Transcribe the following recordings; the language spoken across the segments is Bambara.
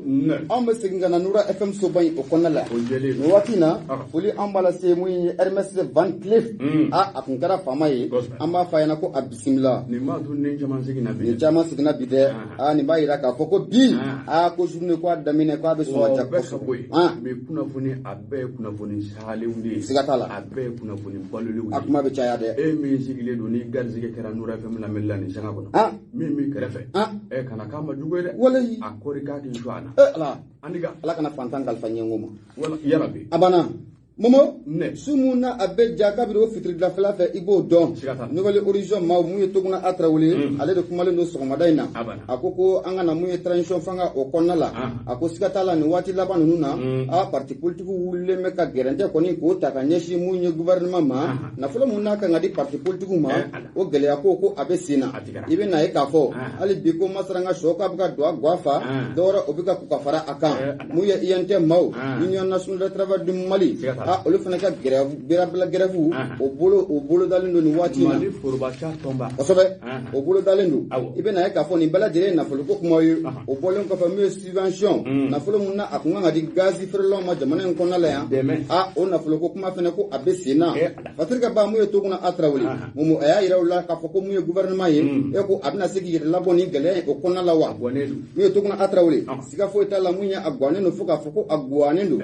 Anw bɛ segin ka na Nura FM soba in o kɔnɔna la. Nin waati in na, foli an b'a lase mun ye Hermès Van Cleef. A kun kɛra faama ye. An b'a fɔ a ɲɛna ko a bisimila. Nin b'a to ni caman seginna bi. Nin caman seginna bi dɛ. Nin b'a yira k'a fɔ ko bi, ko journée ko a daminɛ ko a bɛ sɔn ka diya kosɛbɛ. Mais kunnafoni a bɛɛ ye kunnafoni salenw de ye. Siga t'a la. A bɛɛ ye kunnafoni balolenw de ye. A kuma bɛ caya dɛ. E min sigilen don ni garisɛgɛ kɛra Nura FM lamɛnni la nin sanga kɔnɔ. Min b'i kɛrɛfɛ. Kana k'a ma jugu ye dɛ. Walayi. A kɔri k'a k'i su a na. Ala. Aniga. Ala kana fantan kalifa ɲɛngo ma. Wala yarabi. A banna. Momo, ne su mun na a bɛ ja kabiri o fitiri dilafɛla fɛ i b'o dɔn. Nouvelle Horizon maaw mun ye Toguna A Tarawele, ale de kumalen don sɔgɔmada in na. A ko ko an ka na mun ye transition fanga o kɔnɔna la. A ko siga t'a la nin waati laban ninnu na, parti politique wulilen bɛ ka gɛrɛntɛ kɔni k'o ta ka ɲɛsin mun ye gouvernement ma. Nafolo mun n'a kan ka di parti politique ma, o gɛlɛya ko ko a bɛ sen na. I bɛ na ye k'a fɔ hali bi ko Masaranga sɔ k'a bɛ ka don a gwa fa, dɔwɛrɛ o bɛ ka k'u ka fara a kan. Mun ye INT maaw, Union nationale de travail du Mali, olu fana ka grève o bolo dalen don nin waati in na. Mali foroba ca tɔnba. Kosɛbɛ, o bolo dalen don. I bɛ na ye k'a fɔ nin bɛɛ lajɛlen ye nafoloko kumaw ye. O bɔlen kɔfɛ min ye subvention, nafolo mun na a kun kan ka di gazi feerelaw ma jamana in kɔnɔna la yan. O nafoloko kuma fana ko a bɛ sen na. Patrick Ba mun ye Toguna A Tarawele, Momo a y'a yira u la k'a fɔ ko mun ye gouvernement ye, e ko a bɛna se k'i yɛrɛ labɔ nin gɛlɛya in o kɔnɔna la wa. Mun ye Toguna A Tarawele, siga foyi t'a la mun ye a guwanen don fo k'a fɔ ko a guwanen don.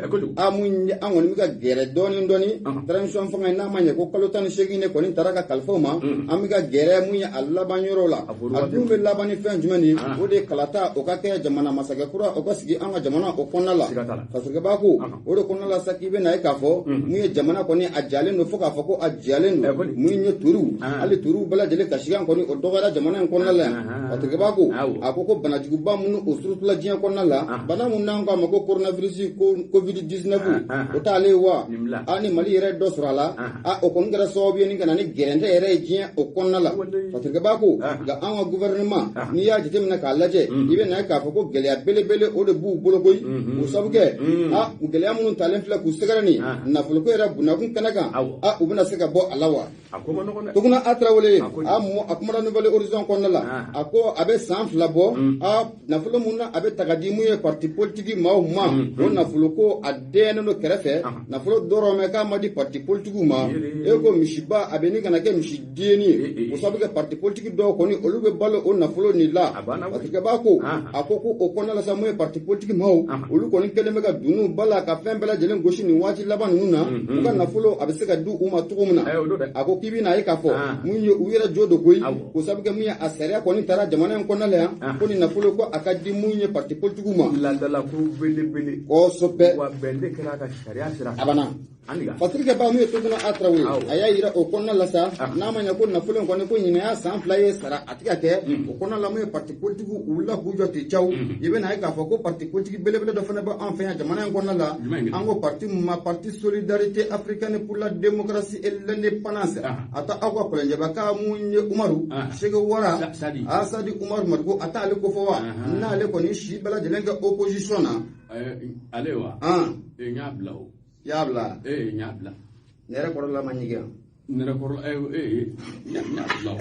Mun ye an kɔni bɛ ka gɛrɛ dɔɔni dɔɔni transition fanga in n'a ma ɲɛ ko kalo 18 de kɔni taara ka kalifa o ma, an bɛ ka gɛrɛ mun ye a laban yɔrɔ la. A dun bɛ laban ni fɛn jumɛn ye? O de ye kalata o ka kɛ jamana masakɛ kura o ka sigi an ka jamana o kɔnɔna la. Fasokɛba ko o de kɔnɔna la sa k'i bɛ na ye k'a fɔ mun ye jamana kɔni a jalen don fo k'a fɔ ko a jalen don. Mun ye turu, hali turu bɛɛ lajɛlen kasikan kɔni o dɔgɔyara jamana in kɔnɔna la yan. Fasokɛba ko a ko ko banajuguba minnu o surutula diɲɛ kɔnɔna la, bana mun n'an k'a ma ko coronavirus ko covid-19 o t'ale wa. Ni Mali yɛrɛ dɔ sɔrɔ a la, o kɔni kɛra sababu ye ni ka na ni gɛrɛntɛ yɛrɛ ye diɲɛ o kɔnɔna la. Fasokɛba ko nka an ka gouvernement n'i y'a jateminɛ k'a lajɛ, i bɛ na ye k'a fɔ ko gɛlɛya belebele o de b'u bolo koyi. O sabu kɛ gɛlɛya minnu talen filɛ k'u sɛgɛrɛ nin nafoloko yɛrɛ bunakun kɛnɛ kan, u bɛna se ka bɔ a la wa. Toguna A Tarawele a kumana Nouvelle Horizon kɔnɔna la, a ko a bɛ san 2 bɔ, nafolo mun na a bɛ ta ka di mun ye parti politique maaw ma, o nafolo ko a dɛnnen don kɛrɛfɛ. Nafolo dɔrɔmɛ k'a ma di parti politique ma. E ko misiba a bɛ ni kana kɛ misidenni ye. O sabu kɛ parti politique dɔw kɔni olu bɛ balo o nafolo nin la. Fasokɛba ko a ko ko o kɔnɔna la sa mun ye parti politique maaw, olu kɔni kɛlen bɛ ka dunun ba la ka fɛn bɛɛ lajɛlen gosi nin waati laban ninnu na, u ka nafolo a bɛ se ka di u ma cogo min na. A ko k'i bɛ na ye k'a fɔ mun ye u yɛrɛ jo don koyi. O sabu kɛ mun ye a sariya kɔni taara jamana in kɔnɔna la yan, ko nin nafolo ko a ka di mun ye parti politique ma. Laadala ko belebele. Kosɛbɛ. Wa bɛn de kɛra a ka sariya sira. A banna. Fasirikɛ ba mun ye Toguna A Tarawele, a y'a yira o kɔnɔna la sa, n'a ma ɲɛ ko nafolo in kɔni ko ɲinɛ y'a san 2 ye sara a tɛ ka kɛ. O kɔnɔna la mun ye parti politique u wulila k'u jɔ ten caw. I bɛ na ye k'a fɔ ko parti politique belebele dɔ fana bɛ an fɛ yan jamana in kɔnɔna la. An ko parti mun ma parti solidarité africaine pour la démocratie et l'indépendance. A ta aw ka kɔlɔnjɛbaka mun ye Umaru Sege Wara, Sadi Umaru Mariko, a t'ale ko fɔ wa? N'ale kɔni si bɛɛ lajɛlen kɛ opposition na. Ale wa? N y'a bila o. I y'a bila? N y'a bila. Ne yɛrɛ kɔrɔla ma ɲigin. Ne yɛrɛ kɔrɔla n y'a bila o.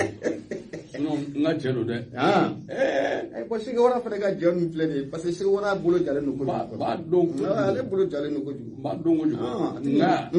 Sinon n ka cɛ don dɛ. Bon Sege Wara fana ka jɛ ninnu filɛ nin ye, parce que Sege Wara bolo jalen don kojugu. B'a dɔn kojugu. Ale bolo jalen don kojugu. B'a dɔn kojugu. Nka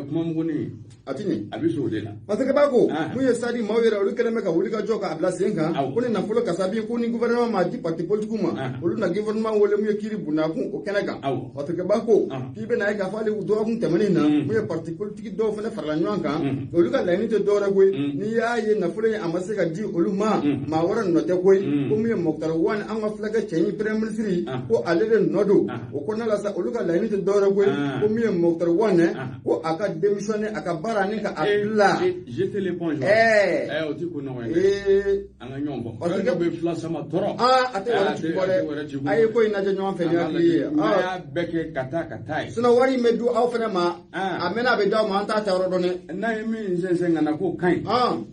kuma mugunin. A ti ɲɛ. A bɛ sɔn o de la. Fasokɛba ko mun ye Sadi maaw yɛrɛ olu kɛlen bɛ ka wuli ka jɔ k'a bila sen kan, ko ni nafolo kasabi ko ni gouvernement ma di parti politique ma, olu na gouvernement wele mun ye kiiri bundakun o kɛnɛ kan. Fasokɛba ko k'i bɛ na ye k'a fɔ hali dɔgɔkun tɛmɛnen na, mun ye parti politique dɔw fana farala ɲɔgɔn kan, olu ka laɲini tɛ dɔwɛrɛ koyi. N'i y'a ye nafolo in a ma se ka di olu ma, maa wɛrɛ nɔ tɛ koyi. Ko mun ye Moctar Ouane an ka fulakɛ cɛɲi premier ministre, ko ale de nɔ don. O kɔnɔna la sa olu ka laɲini tɛ dɔwɛrɛ koyi, ko mun ye Moctar Ouane ko a ka démissionner a ka baara ni ka a bila. Jeter l'éponge. O ti ko nɔgɔ ye dɛ. An ka ɲɔgɔn fɔ. Parce que bɛ fila sama tɔɔrɔ. A tɛ wari ci bɔ dɛ. A ye ko in lajɛ ɲɔgɔn fɛ ni hakili ye. N'a y'a bɛɛ kɛ ka taa ka taa ye. Sinon wari in bɛ di aw fana ma. A mɛnna a bɛ d'aw ma, an t'a ta yɔrɔ dɔn dɛ. N'a ye min sɛnsɛn ka na k'o ka ɲi.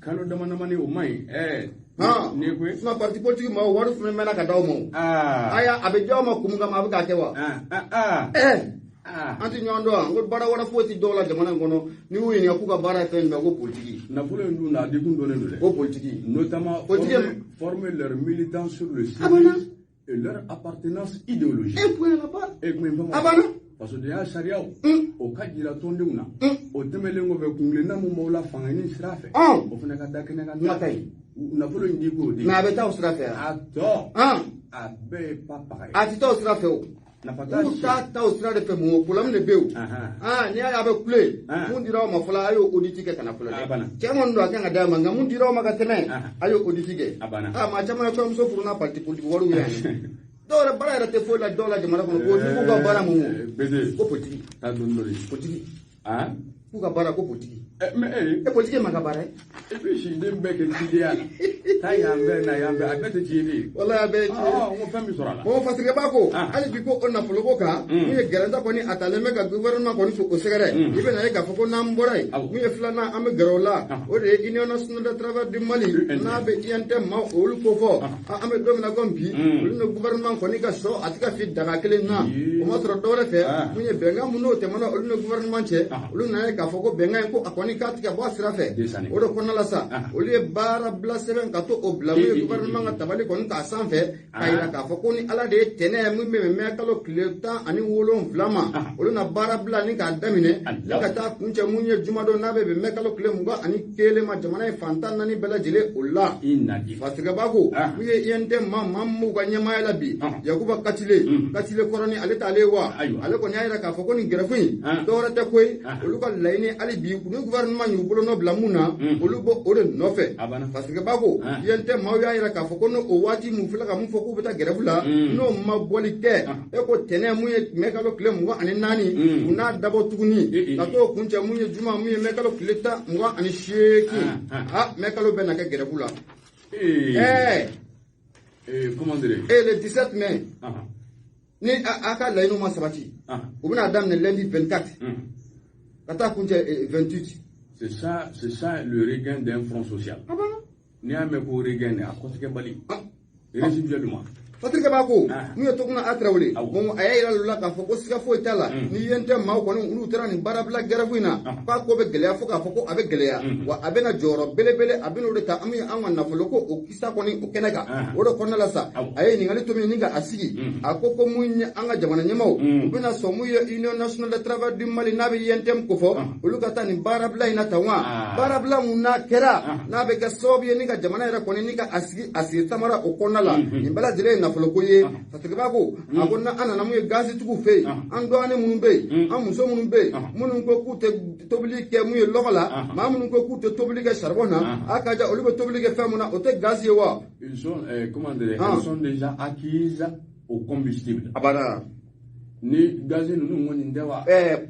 Kalo dama damani o man ɲi. Ne koyi. Sinon parti politique maaw wari fana mɛnna ka d'aw ma o. Aya a bɛ d'aw ma kun min kama a bɛ k'a kɛ wa? An tɛ ɲɔgɔn dɔn wa? N ko baara wɛrɛ foyi tɛ dɔw la jamana in kɔnɔ, n'i y'u ɲininka k'u ka baara ye fɛn jumɛn, ko politique. Nafolo in dun na a degun dɔnnen don dɛ. Ko politique. Notamment politique former leurs militants sur le civisme Et leur appartenance idéologique. Un point à la barre. E kun ye fɛn A banna. Fasodenya sariyaw o ka jira tɔndenw na. O tɛmɛnen kɔfɛ, kunkilenna mun b'aw la fanga ɲini sira fɛ, o fana ka da kɛnɛ kan. Kuma ka ɲi. Nafolo in di k'o di. Mais a bɛ taa o sira fɛ. A tɔ, a bɛɛ ye pa paga ye. A tɛ taa o sira fɛ o. Nafa t'a K'u si. t'a ta o sira de fɛ, mun problème de bɛ yen o. N'i y'a ye a bɛ kule, mun dira aw ma fɔlɔ, a y'o audit kɛ ka na fɔlɔ A dɛ. banna. Cɛ minnu don, a kan ka d'a ma, nka mun dira aw ma ka tɛmɛ, a y'o audit kɛ. A banna. Maa caman ye kɔɲɔmuso furu n'a parti politique wariw ye yan. Dɔw yɛrɛ baara yɛrɛ tɛ foyi la dɔw la jamana kɔnɔ, ko n'i k'u ka baara mun o. Bese. Ko politique. Taa dɔɔni dɔɔni. Politique. Han? K'u ka baara ko politique. Mais E politique ye maa ka baara ye. E bɛ siden bɛɛ kɛ cidenya la. Taa yan fɛ, na yan fɛ, a bɛɛ tɛ ci ye de. Walahi a bɛɛ ye ci ye. N ko fɛn bɛ sɔrɔ a la. Bon, Fasirikɛba ko Ah. hali bi ko o nafoloko kan, mun ye gɛrɛnta kɔni a talen bɛ ka gouvernement kɔni fo o sɛgɛrɛ, i bɛna ye k'a fɔ ko n'an bɔra yen, mun ye filanan an bɛ gɛrɛ o la, o de ye Union nationale de travail du Mali UNT. n'a bɛ UNT ma olu ko fɔ. An bɛ don min na komi bi, olu ni gouvernement kɔni ka sɔ a tɛ ka fi daga kelen na. O ma sɔrɔ dɔwɛrɛ fɛ, mun ye bɛnkan mun n'o tɛmɛna olu ni gouvernement cɛ, olu nana ye k'a fɔ ko bɛnkan in ko a kɔni k'a tigɛ bɔ a sira fɛ. Desani. O de kɔnɔna la sa, olu ye baara bila sɛbɛn ka to o bila mun ye gouvernement ka tabali kɔni k'a sanfɛ, k'a yira k'a fɔ ko ni Ala de ye tɛnɛ ye min bɛ bɛn mɛ kalo tile 17 ma, olu na baara bila ni k'a daminɛ ni ka taa kuncɛ mun ye jumadon n'a bɛ bɛn mɛ kalo tile 21 ma, jamana ye fan 14 bɛɛ lajɛlen o la. I na di. Fasirikɛba ko mun ye UNT maa mun b'u ka ɲɛmaaya la bi, Yakuba Katile, Katile kɔrɔni ale t'ale wa, ale kɔni y'a yira k'a fɔ ko nin grève in dɔwɛrɛ tɛ koyi, olu ka laɲini hali bi ni gouvernement y'u bolonɔ bila mun na, olu b'o o de nɔfɛ. A banna. Fasirikɛba ko UNT maaw y'a yira k'a fɔ ko n'o o waati mun filɛ ka mun fɔ k'u bɛ taa grève la, n'o ma bɔli kɛ, e ko tɛnɛ mun ye mɛ kalo tile 24, u n'a dabɔ tuguni ka t'o kuncɛ mun ye juma mun ye mɛ kalo tile 28, mɛ kalo bɛɛ na kɛ grève la. Comment dire? Et le 17 mai, ni a ka laɲiniw ma sabati, u bɛna daminɛ lundi 24 ka taa kuncɛ 28. C'est ça le regain d'un front social. A banna. N'i y'a mɛn ko regain, a kɔtigɛbali. Résiduel ma. Patrick b'a ko Ah. mun ye Toguna a Tarawele, Awɔ. bon, a y'a yira olu la k'a fɔ ko siga foyi t'a la, ni UNT maaw kɔni olu taara nin baarabila grève in na, k'a ko bɛ gɛlɛya fo k'a fɔ ko a bɛ gɛlɛya, wa a bɛna jɔyɔrɔ belebele a bɛna o de ta an bɛ an ka nafolo ko o kisa kɔni o kɛnɛ kan. Ah. O de kɔnɔna la sa, Awɔ. a ye ɲininkali to min ni ka a sigi, a ko ko mun ye an ka jamana ɲɛmaaw, u bɛna sɔn mun ye Union nationale de travail du Mali n'a bɛ UNTM ko fɔ, olu ka taa nin baarabila in na tan wa, baarabila mun n'a kɛra n'a bɛ kɛ sababu ye ni ka jamana yɛrɛ kɔni ni ka a sigi a sigi samara o kɔnɔna la, nin bɛɛ lajɛlen ye nafoloko ye. Fasirikɛba ko a ko n'an nana mun ye gazitigiw fɛ yen, an dɔgɔnin minnu bɛ yen, an muso minnu bɛ yen, minnu ko k'u tɛ tobili kɛ mun ye lɔgɔ la, maa minnu ko k'u tɛ tobili kɛ charbon na, a ka ja olu bɛ tobili kɛ fɛn mun na, o tɛ gazi ye wa? Ils sont, comment dire, Ah. elles sont déjà acquises au combustible. A banna. Ni gaz ninnu kɔni tɛ wa?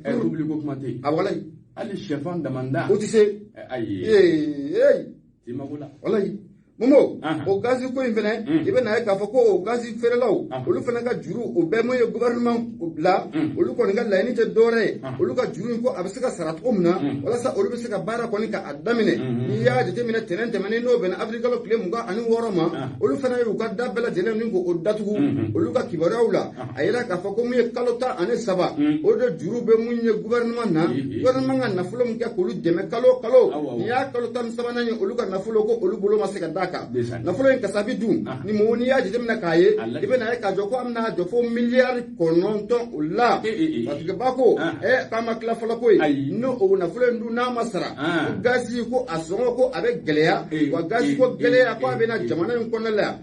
Pour tobili ko kuma tɛ yen. A walayi. Hali sɛfan damanda. O tɛ se. Ayi. Ee ee. T'i mako la. Walayi Momo, Ah. o gazi ko in fɛnɛ, i bɛ na ye k'a fɔ ko o gazi feerelaw, olu fɛnɛ ka juru o bɛɛ mun ye gouvernement bila, olu kɔni ka laɲini tɛ dɔwɛrɛ ye, olu ka juru in ko a bɛ se ka sara cogo min na, walasa olu bɛ se ka baara kɔni ka a daminɛ. N'i y'a jateminɛ tɛnɛn tɛmɛnen n'o bɛnna avril kalo tile 26 ma, olu fɛnɛ y'u ka da bɛɛ lajɛlen ni k'o datugu. Olu ka kibaruyaw la, a yira k'a fɔ ko mun ye kalo 13, o de juru bɛ mun ye gouvernement na, gouvernement ka nafolo min kɛ k'olu dɛmɛ kalo o kalo, Awɔ, awɔ. nin y'a kalo 13nan ye, olu ka nafolo ko olu bolo ma se ka d'a kan. Desani. Nafolo in kasabi dun ni mɔgɔ n'i y'a jateminɛ k'a ye, Ala. i bɛ na ye k'a jɔ ko an bɛna jɔ fo miliyari 9 o la. Eh, eh, eh. Parce que ba ko k'a ma tila fɔlɔ ko ye, Ayi. n'o o nafolo in dun n'a ma sara, ko gazi ko a sɔngɔ ko a bɛ gɛlɛya, wa gazi ko gɛlɛya ko a bɛ na jamana in kɔnɔna la yan.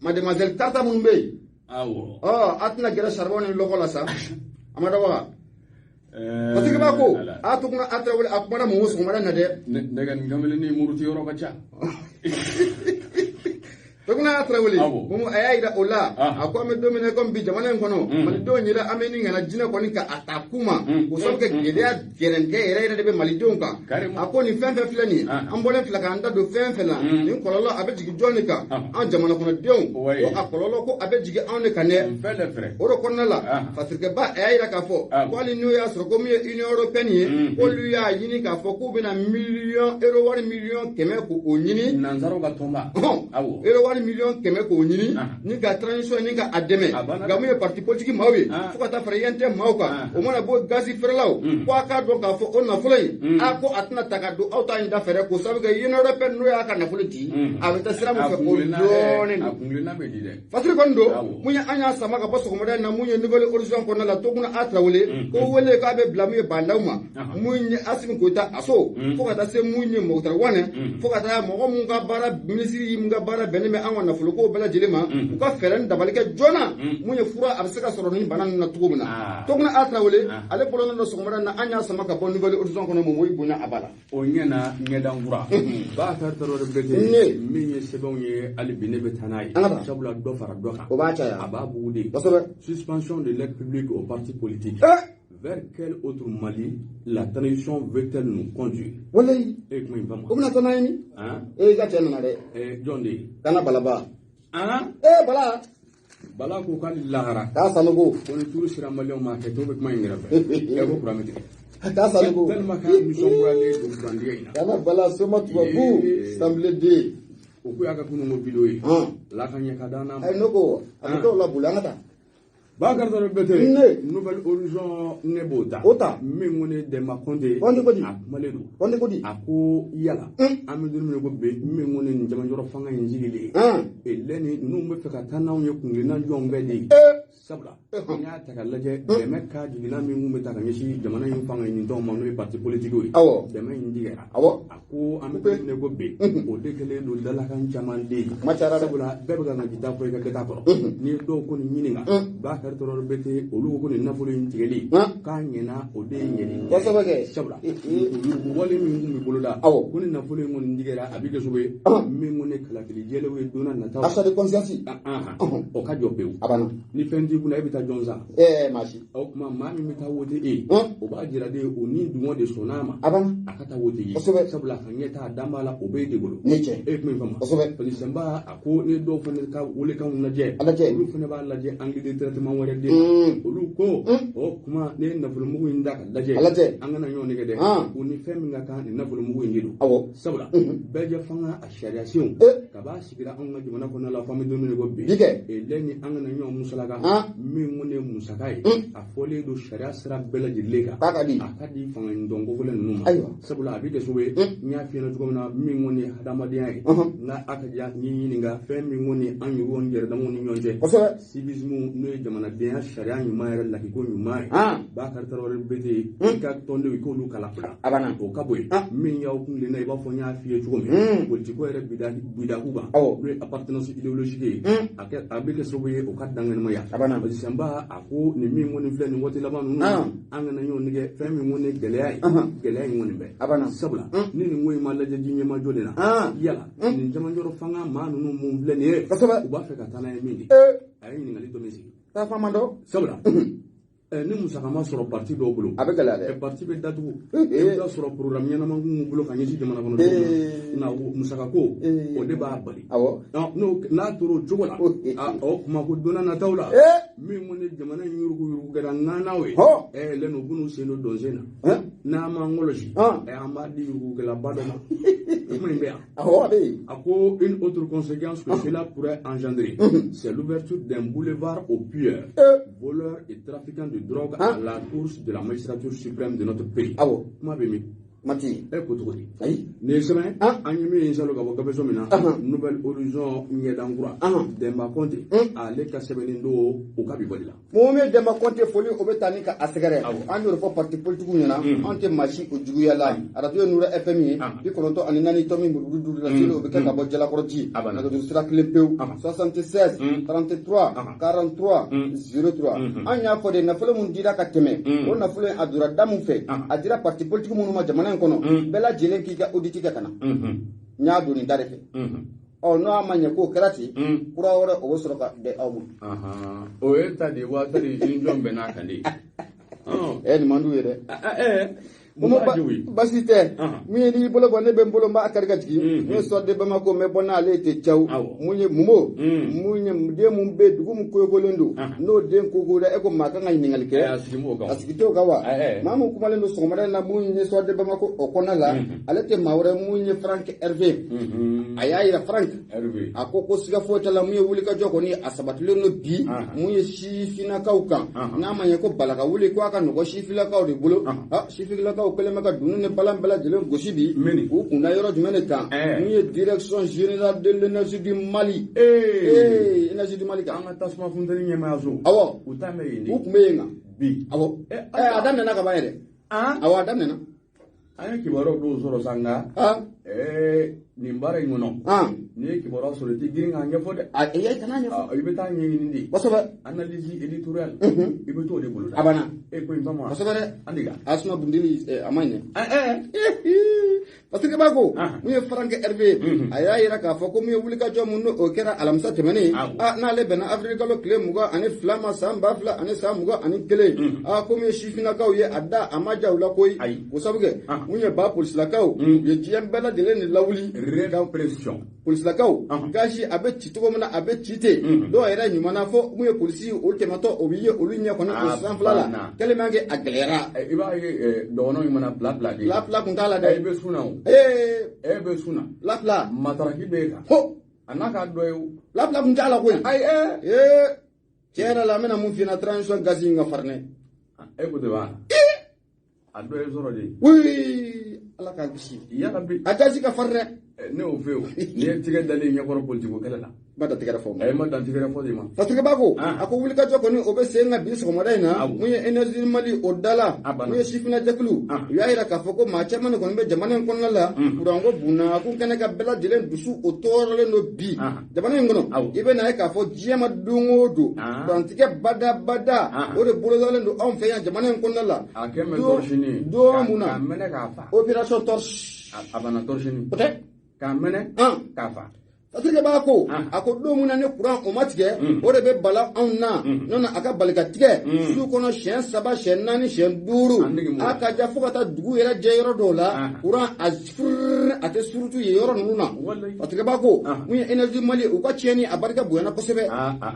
Mademoiselle Tata minnu bɛ yen, Awɔ. ɔ a tɛna gɛrɛ charbon ni lɔgɔ la sa, a ma dɔgɔ wa? Parce que b'a ko Ala. a Toguna a Tarawele a kumana mɔgɔ sɔgɔmada in na dɛ. Ne ka nin kamalen ni muruti yɔrɔ ka ca. Toguna a Tarawele, Awɔ. Momo, a y'a yira o la, Ah. a ko an bɛ don min na komi bi jamana in kɔnɔ, malidenw yɛrɛ an bɛ ni kana jinɛ kɔni ka a ta ku ma, o sababu kɛ gɛlɛya gɛrɛntɛ yɛrɛ yɛrɛ de bɛ malidenw kan. Carrément. A ko nin fɛn fɛn filɛ nin ye, Ah. an bɔlen filɛ k'an da don fɛn fɛn la, nin kɔlɔlɔ a bɛ jigin jɔn de kan? Ah. An jamana kɔnɔdenw. Ouais. Ko a kɔlɔlɔ ko a bɛ jigin anw de kan dɛ. On fait les frais. O de kɔnɔna la, Ah. Fasirikɛba a y'a yira k'a fɔ Ah. ko hali n'o y'a sɔrɔ ko min ye Union européenne ye, k'olu y'a ɲini k'a fɔ k'u bɛna miliyɔn euro wari 100 million k'o ɲini. Nanzaraw ka tɔnba. Hɔn, Awɔ. euro wari miliyari miliyɔn 100 k'o ɲini ni ka transition ni ka a dɛmɛ nka mun ye parti politique maaw ye fo ka taa fara UNT maaw kan o mana bɔ gazi feerelaw ko a k'a dɔn k'a fɔ o nafolo in a ko a tɛna ta ka don aw ta in da fɛ dɛ k'o sababu kɛ Union européenne n'o y'a ka nafolo di a bɛ taa sira min fɛ o dɔɔnin don Fasiri kɔni don mun ye an y'a sama ka bɔ sɔgɔmada in na mun ye Nouvelle Horizon kɔnɔna la Toguna A Tarawele ko wele k'a bɛ bila mun ye Bandaw ma mun ye Assimi Goïta Aso fo ka taa se mun ye Moctar Ouane fo ka taa mɔgɔ mun ka baara minisiri mun ka baara bɛnnen bɛ an ka nafolo ko bɛɛ lajɛlen ma u ka fɛɛrɛ ni dabali kɛ joona mun ye fura a bɛ se ka sɔrɔ ni bana ninnu na cogo min na Toguna A Tarawele ale bɔlen don sɔgɔmada in na an y'a sama ka bɔ Nouvelle Horizon kɔnɔ mɔgɔw bonya a ba la o ɲɛna ɲɛdankura Bakari Tarawele Berete min ye sɛbɛnw ye hali bi ne bɛ taa n'a ye sabula dɔ fara dɔ kan o b'a caya a b'a bugu de kosɛbɛ. Suspension de l'aide publique aux partis politiques. Vers quel autre Mali la transition veut-elle nous conduire? Walayi. E kuma in faamu. O bɛna taa n'a ye min? E ka cɛ nana dɛ. Jɔn de ye? Kana Balaba. Bala. Bala ko k'ale lahara. K'a Sanogo. Ko ni turu sera maliyɛnw ma kɛ to bɛ kuma in kɛrɛfɛ. E ko kuran bɛ tigɛ. K'a Sanogo. Tellement k'a nisɔngoyalen don kurantigɛ in na. Kana Bala soma tubabu sanbilen den. O ko y'a ka kununko vidéo ye. La ka ɲɛ ka d'an na. Ayi ne ko a bɛ dɔw laboli an ka taa. Bakari Tarawele Berete Nouvelle Horizon ne b'o ta. O ta. Min ko ne Demba Kɔnte. Kɔnte ko di. A kumalen don. Kɔnte ko di. A ko yala. An bɛ don min na ko bi min ko ne nin jamajɔrɔ fanga in sigilen. Lɛni ninnu bɛ fɛ ka taa n'anw ye kunkilenna jɔn bɛɛ de ye. Sabula n'i y'a ta k'a lajɛ dɛmɛ ka jiginna min kun bɛ ta ka ɲɛsin jamana in fanga ɲinitɔw ma n'o ye parti politique ye. Awɔ. Dɛmɛ in tigɛra. Awɔ. A ko an bɛ don min na ko bi o de kɛlen don dalakan caman de ye. Kuma cayara dɛ. Sabula bɛɛ bɛ ka ŋaji fɔ i ka kɛta kɔrɔ. N'i ye dɔw ko nin ɲininka. Bakari Tarawele Berete olu ko nin nafolo in tigɛli k'a ɲɛna o de ye ɲɛni. Kosɛbɛ kɛ. Sabula wale min kun bɛ boloda. Awɔ. Ko ni nafolo in kɔni tigɛra a bɛ kɛ sababu ye min ko ne kalafili jɛlenw ye don n'a nataw. Achat de conscience. O ka jɔ pewu. A banna. Ni fɛn t'i kunna e bɛ taa jɔn san. Maa si. O tuma maa min bɛ taa wote e. O b'a jira de o ni dungɔ de sɔnn'a ma. A banna. A ka taa wote ye. Kosɛbɛ. Sabula a ka ɲɛ t'a dan b'a la o b'e de bolo. Ni cɛ. E kuma in faamu. Kosɛbɛ. Parce que Sɛnba a ko ne dɔw fana ka welekanw lajɛ. A lajɛ. Olu fana b'a lajɛ angle de traitement wɛrɛ de. Olu ko o kuma ne ye nafolomugu in da ka lajɛ. A lajɛ. An kana ɲɔgɔn nɛgɛ dɛ. O ni fɛn min ka kan nin nafolomugu in de don. Awɔ. Sabula bɛɛjɛ fanga a sariya senw. Kaba sigira anw ka jamana kɔnɔna la f'an bɛ don min na ko bi. Bi kɛ. Lɛni an kana ɲɔgɔn musalaka. Min ko ne ye musaka ye. A fɔlen don sariya sira bɛɛ lajɛlen kan. K'a ka di. A ka di fanga ɲinitɔn kofɔlen ninnu ma. Ayiwa. Sabula a bɛ kɛ sababu ye. N y'a f'i ɲɛna cogo min na min ko ne ye hadamadenya ye. N'a a ka diya n y'i ɲininka fɛn min ko ne an yɛrɛw ni yɛrɛdamaw ni ɲɔgɔn cɛ. Kosɛbɛ. Civisme n'o ye jamanadenya sariya ɲuman yɛrɛ lakiko ɲuman ye. Bakari Tarawele Berete i ka tɔndenw i k'olu kalan o la. A banna. O ka bɔ yen. Min y'aw kun tilenna i b'a fɔ n y'a f'i ye cogo min. Politiko yɛrɛ bidaku kan. Awɔ. N'o ye appartenance idéologique ye. A bɛ kɛ sababu ye o ka dankɛnɛmaya. A banna. Parce que Sɛnba a ko nin min kɔni filɛ nin waati laban ninnu na. An kana ɲɔgɔn nɛgɛ fɛn min kɔni ye gɛlɛya ye. Gɛlɛya in kɔni bɛ. A banna. Sabula ni nin ko in ma lajɛ ji ɲɛmajɔ de na. Yala nin jamajɔrɔ fanga maa ninnu mun filɛ nin ye. Kosɛbɛ. U b'a fɛ ka taa n'a ye min de. A ye ɲininkali dɔ min sigi. Taa faama dɔn. Sabula ni musaka ma sɔrɔ parti dɔw bolo. A bɛ gɛlɛya dɛ. Parti bɛ datugu. I bɛ taa sɔrɔ programme ɲɛnama b'u bolo ka ɲɛsin jamana kɔnɔdenw ma. Nka musaka ko o de b'a bali. Awɔ. N'a tora o cogo la. O kuma ko don n'a nataw la. Min ko ne jamana in yuruguyurugu kɛra ŋanaw ye. Lɛnu u b'u sen don dɔnsen na. N'an m'an kɔlɔsi. An b'a di yurugukɛlaba dɔ ma. Kuma in bɛ yan. Awɔ a bɛ yen. A ko une autre conséquence que cela pourrait engendrer, c'est l'ouverture d'un boulevard aux pilleurs, voleurs et trafiquants de drogue à la course de la magistrature suprême de notre pays. Awɔ. Kuma bɛ min? Mati. E ko cogo di? Ayi. Nin ye sɛbɛn an ye min ye salon ka bɔ gafeso min na. Nouvelle Horizon ɲɛdankura. Demba Kɔnte. Ale ka sɛbɛnni don o ka bi bɔli la. Mun bɛ Demba Kɔnte foli o bɛ taa ni ka a sɛgɛrɛ. An y'o de fɔ parti politique ɲɛna. An tɛ maa si o juguya la. Arajo ye Nura FM ye. 94 tomi murudu duuru la seli o bɛ kɛ ka bɔ Jalakɔrɔji. Nɛgɛjuru sira kelen pewu. 76 33 43 03. An y'a fɔ de nafolo mun dira ka tɛmɛ. O nafolo in a donna da mun fɛ. A dira parti politique minnu ma jamana in kɔnɔ. Bɛɛ lajɛlen k'i ka audit kɛ ka na. N y'a don nin da de fɛ. Ɔ n'o ma ɲɛ k'o kɛra ten. Kura wɛrɛ o bɛ sɔrɔ ka bɛn aw ma. O ye ta de ye wa tari ni jɔn bɛn n'a kan de. Nin man d'u ye dɛ. Basi tɛ mun ye n'i bolo bɔ ne bɛ n bolo n b'a kari ka jigin mun ye Soir de Bamako n bɛ bɔ n'ale tɛ caw mun ye Momo mun ye den mun bɛ dugu mun koyokolen don n'o den kokola e ko maa kan ka ɲininkali kɛ a sigi t'o kan wa maa mun kumalen don sɔgɔmada in na mun ye Soir de Bamako o kɔnɔna la ale tɛ maa wɛrɛ mun ye Franck Hervé a y'a yira Franck a ko siga foyi t'a la mun ye wulikajɔ kɔni a sabatilen don bi mun ye sifinnakaw kan n'a ma ɲɛ ko bala ka wuli ko a ka nɔgɔ sifinnakaw de bolo sifinnakaw kɛlen bɛ ka dunun ni balan bɛɛ lajɛlen gosi bi k'u kunda yɔrɔ jumɛn de kan mun ye direction générale de l'énergie du Mali énergie du Mali kan an ka tasuma funteni ɲɛmaayaso awɔ u ta bɛ yen u tun bɛ yen kan bi awɔ a daminɛna ka ban yɛrɛ awɔ a daminɛna an ye kibaruyaw dɔw sɔrɔ sa nka nin baara in kɔnɔ n'i ye kibaruya sɔrɔ i tɛ girin k'a ɲɛfɔ dɛ a kana ɲɛfɔ i bɛ taa ɲɛɲini de kosɛbɛ analyse éditoriale i bɛ t'o de bolo a banna e ko in faamu kosɛbɛ dɛ an de kan Asuma Bundeli a ma ɲɛ parce que b'a ko mun ye Franck Hervé a y'a yira k'a fɔ ko mun ye wulikajɔ mun n'o kɛra alamisa tɛmɛnen n'ale bɛnna avril kalo tile 22 ma san 2021 ko mun ye sifinnakaw ye a da a ma ja u la koyi k'o sabu kɛ mun ye ba polisilakaw u ye diɲɛ bɛɛ lajɛlen de lawuli répression polisilakaw gazi a bɛ ci cogo min na a bɛ ci ten dɔw yɛrɛ ɲuman na fɔ mun ye polisi olu tɛmɛtɔ o bɛ ye olu ɲɛ kɔni o sanfɛla la tellement que a gɛlɛyara i b'a ye dɔgɔnɔ in mana bila bila de bila kun t'a la dɛ i bɛ sun na o e bɛ sun na bila mataraki bɛ e kan a n'a k'a dɔ ye o bila kun t'a la koyi ayi tiɲɛ yɛrɛ la n bɛna mun f'i ɲɛna transition gazi in ka farin dɛ e ko ten wa a dɔ ye sɔrɔ de oui ala k'an kisi yala bi a gazi ka farin dɛ ne y'o fɛ o n'i ye tigɛ dalen ɲɛkɔrɔ politiko kɛlɛ la ba da tigɛrɛ fɔ ma dan tigɛrɛ fɔ de ma parce que b'a ko a ko wulikajɔ kɔni o bɛ sen kan bi sɔgɔmada in na mun ye énergie Mali o da la mun ye sifinna jɛkulu u y'a yira k'a fɔ ko maa caman de kɔni bɛ jamana in kɔnɔna la kuranko bunna ko kɛnɛ ka bɛɛ lajɛlen dusu o tɔɔrɔlen don bi jamana in kɔnɔ i bɛ na ye k'a fɔ diɲɛ ma don o don kurantigɛ badabada o de bolodalen don anw fɛ yan jamana in kɔnɔna la a kɛ mɛ torche ni don mun na k'a mɛnɛ k'a fa opération torche a banna torche ni o tɛ k'a mɛnɛ k'a fa Parce que b'a ko a ko don min na ni kuran o ma tigɛ o de bɛ bala anw na n'o a ka bali ka tigɛ su kɔnɔ siɲɛ 3 siɲɛ 4 siɲɛ 5 a ka ja fo ka taa dugu yɛrɛ jɛ yɔrɔ dɔw la kuran a a tɛ surutu yen yɔrɔ ninnu na parce que b'a ko mun ye énergie Mali u ka tiɲɛni a barika bonyana kosɛbɛ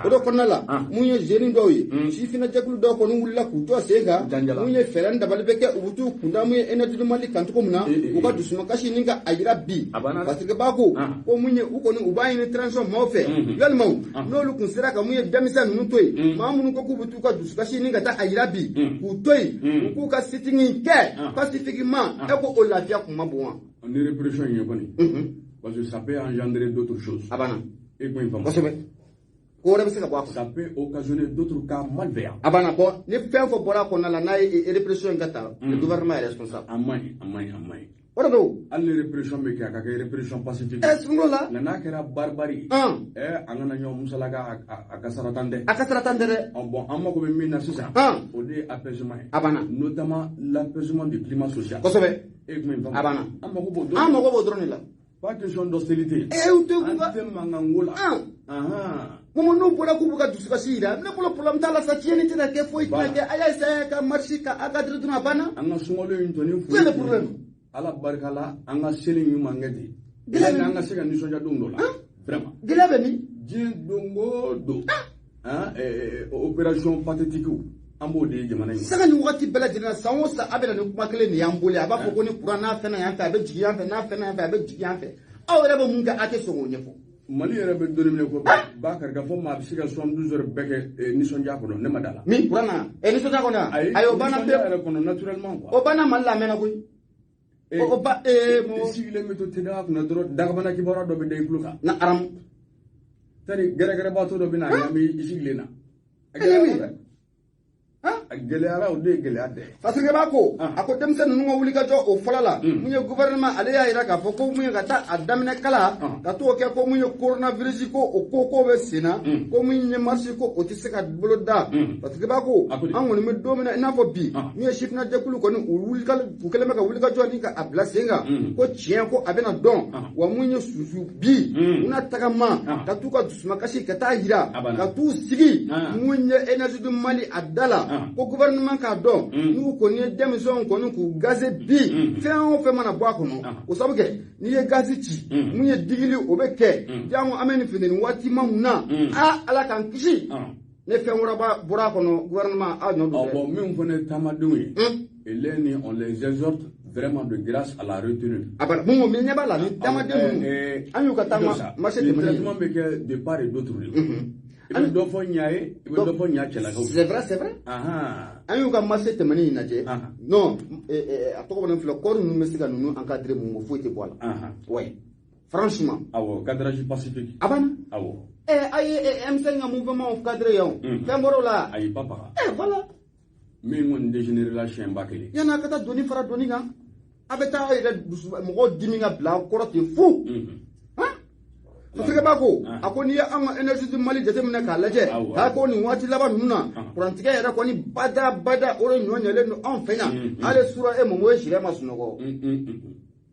o de kɔnɔna la mun ye jeune dɔw ye sifinna jɛkulu dɔw kɔni wulila k'u jɔ sen kan mun ye fɛɛrɛ dabali bɛ kɛ u bɛ t'u kunda mun ye énergie Mali kan cogo min na u ka dusumakasi ni ka a yira bi parce que b'a ko ko mun ye u kɔni u b'a ɲini transition maaw fɛ yalima n'olu kun sera ka mun ye denmisɛn ninnu to yen maa minnu ko k'u bɛ t'u ka dusukasi ni ka taa a yira bi k'u to yen u k'u ka sitting kɛ pacifiquement e ko o lafiya kun ma bon wa. Ni répression in ye kɔni parce que ça peut engendrer d'autres choses. A banna. E ko in faamu. Kosɛbɛ. Ko wɛrɛ bɛ se ka bɔ a kɔnɔ. Ça peut occasionner d'autres cas malveillants. A banna bon ni fɛn fɛn bɔra a kɔnɔna la n'a ye répression in ka ta le gouvernement est responsable. A man ɲi a man ɲi a man ɲi. O de don. Hali ni répression bɛ kɛ a ka kɛ répression pacifique. Sunkalo la. Nka n'a kɛra barbarie. An kana ɲɔgɔn musalaka a ka sara tan dɛ. A ka sara tan tɛ dɛ. Bon an mago bɛ min na sisan. O de ye apaisement ye. A banna. Notamment l'apaisement du climat social. Kosɛbɛ. E kun bɛ A banna. An mago b'o dɔrɔn. An mago b'o dɔrɔn de la. Pas question d'hostilité. U tɛ an tɛ mankan ko la. Momo n'u bɔra k'u bɛ ka dusukasi yira ne bolo problème t'a la sa tiɲɛni tɛna kɛ foyi tɛna kɛ a y'a essayer ka marche ka encadrer dɔrɔn a banna. An ka sunkalo in tɔ ni foyi. Où est le problème? Ala barika la an ka seli ɲuman kɛ ten. Gɛlɛya an ka se ka nisɔndiya don dɔ la. Vraiment. Gɛlɛya bɛ min? Diɲɛ don o don. Opération pathétique an b'o de ye jamana in. Sanga ni wagati bɛɛ lajɛlen na san o san a bɛ na ni kuma kelen de y'an bolo a b'a fɔ ko ni kuran n'a fɛnna yan fɛ a bɛ jigin yan fɛ n'a fɛnna yan fɛ a bɛ jigin yan fɛ aw yɛrɛ bɛ mun kɛ a tɛ sɔn k'o ɲɛfɔ. Mali yɛrɛ bɛ don min ko ba kari ka fɔ maa bɛ se ka 72 heures bɛɛ kɛ nisɔndiya kɔnɔ ne ma da la. Min kuran na nisɔndiya kɔnɔ ayi o banna pewu. Nisɔndiya yɛrɛ kɔnɔ naturellement quoi. O banna Mali la a mɛnna koyi. O ba i sigilen bɛ to TDA kunna dɔrɔn dagabana kibaruya dɔ bɛ da i tulo kan. Na aramu. Tari gɛrɛgɛrɛbaatɔ dɔ bɛ na a ɲami i sigilen na. A gɛlɛyara. A gɛlɛyara o de ye gɛlɛya dɛ. Parce que b'a ko a ko denmisɛn ninnu ka wulikajɔ o fɔlɔ la mun ye gouvernement ale y'a yira k'a fɔ ko mun ye ka taa a daminɛ kala ka t'o kɛ ko mun ye coronavirus ko o ko bɛ sen na ko mun ye marche ko o tɛ se ka bolo da parce que b'a ko an kɔni bɛ don min na i n'a fɔ bi mun ye sifinna jɛkulu kɔni u kɛlen bɛ ka wulikajɔ ni ka a bila sen kan ko tiɲɛ ko a bɛna dɔn wa mun ye susu bi u na tagama ka t'u ka dusumakasi ka taa yira ka t'u sigi mun ye énergie du Mali a da la. Ko gouvernement k'a dɔn n'u kɔni ye denmisɛnw kɔni k'u gaze bi fɛn o fɛn mana bɔ a kɔnɔ o sabu kɛ n'i ye gazi ci mun ye digili o bɛ kɛ jango an bɛ nin funteni waati ma mun na a Ala k'an kisi ne fɛn wɛrɛ bɔra a kɔnɔ gouvernement a nɔ don dɛ. Bon min fana ye taamadenw ye Eleni, on les exhorte vraiment de grâce à la retenue. Ah bah, bon, mais ɲɛ b'a la ni taamaden ninnu an y'u ka taama marché tɛmɛnen. Traitement bɛ kɛ de part et d'autre de. I bɛ dɔ fɔ ɲa ye, i bɛ dɔ fɔ ɲa cɛlakaw. C'est vrai, c'est vrai. An y'u ka marché tɛmɛnen in lajɛ. Non, a tɔgɔ bɔ ne filɛ, kɔɔri ninnu bɛ se ka ninnu encadrer mun ko foyi tɛ bɔ a la. Ouais. Franchement. Awɔ, cadrage pacifique. A banna. Awɔ. A ye M5 ka mouvement cadré yan. Fɛn bɔr'o la. Ayi, pas. Voilà. Min kɔni dégénéré la siɲɛ ba kelen. Yan'a ka taa doni fara doni kan, a bɛ taa aw yɛrɛ dusu mɔgɔw dimi ka bila kɔrɔ ten fu. Fasirikɛba ko a ko n'i ye an ka énergie du Mali jateminɛ k'a lajɛ k'a ko nin waati laban ninnu na kurantigɛ yɛrɛ kɔni bada bada o de ɲɔ ɲɛlen don anw fɛ yan. Hali sura e mɔmɔ ye sirɛ ma sunɔgɔ.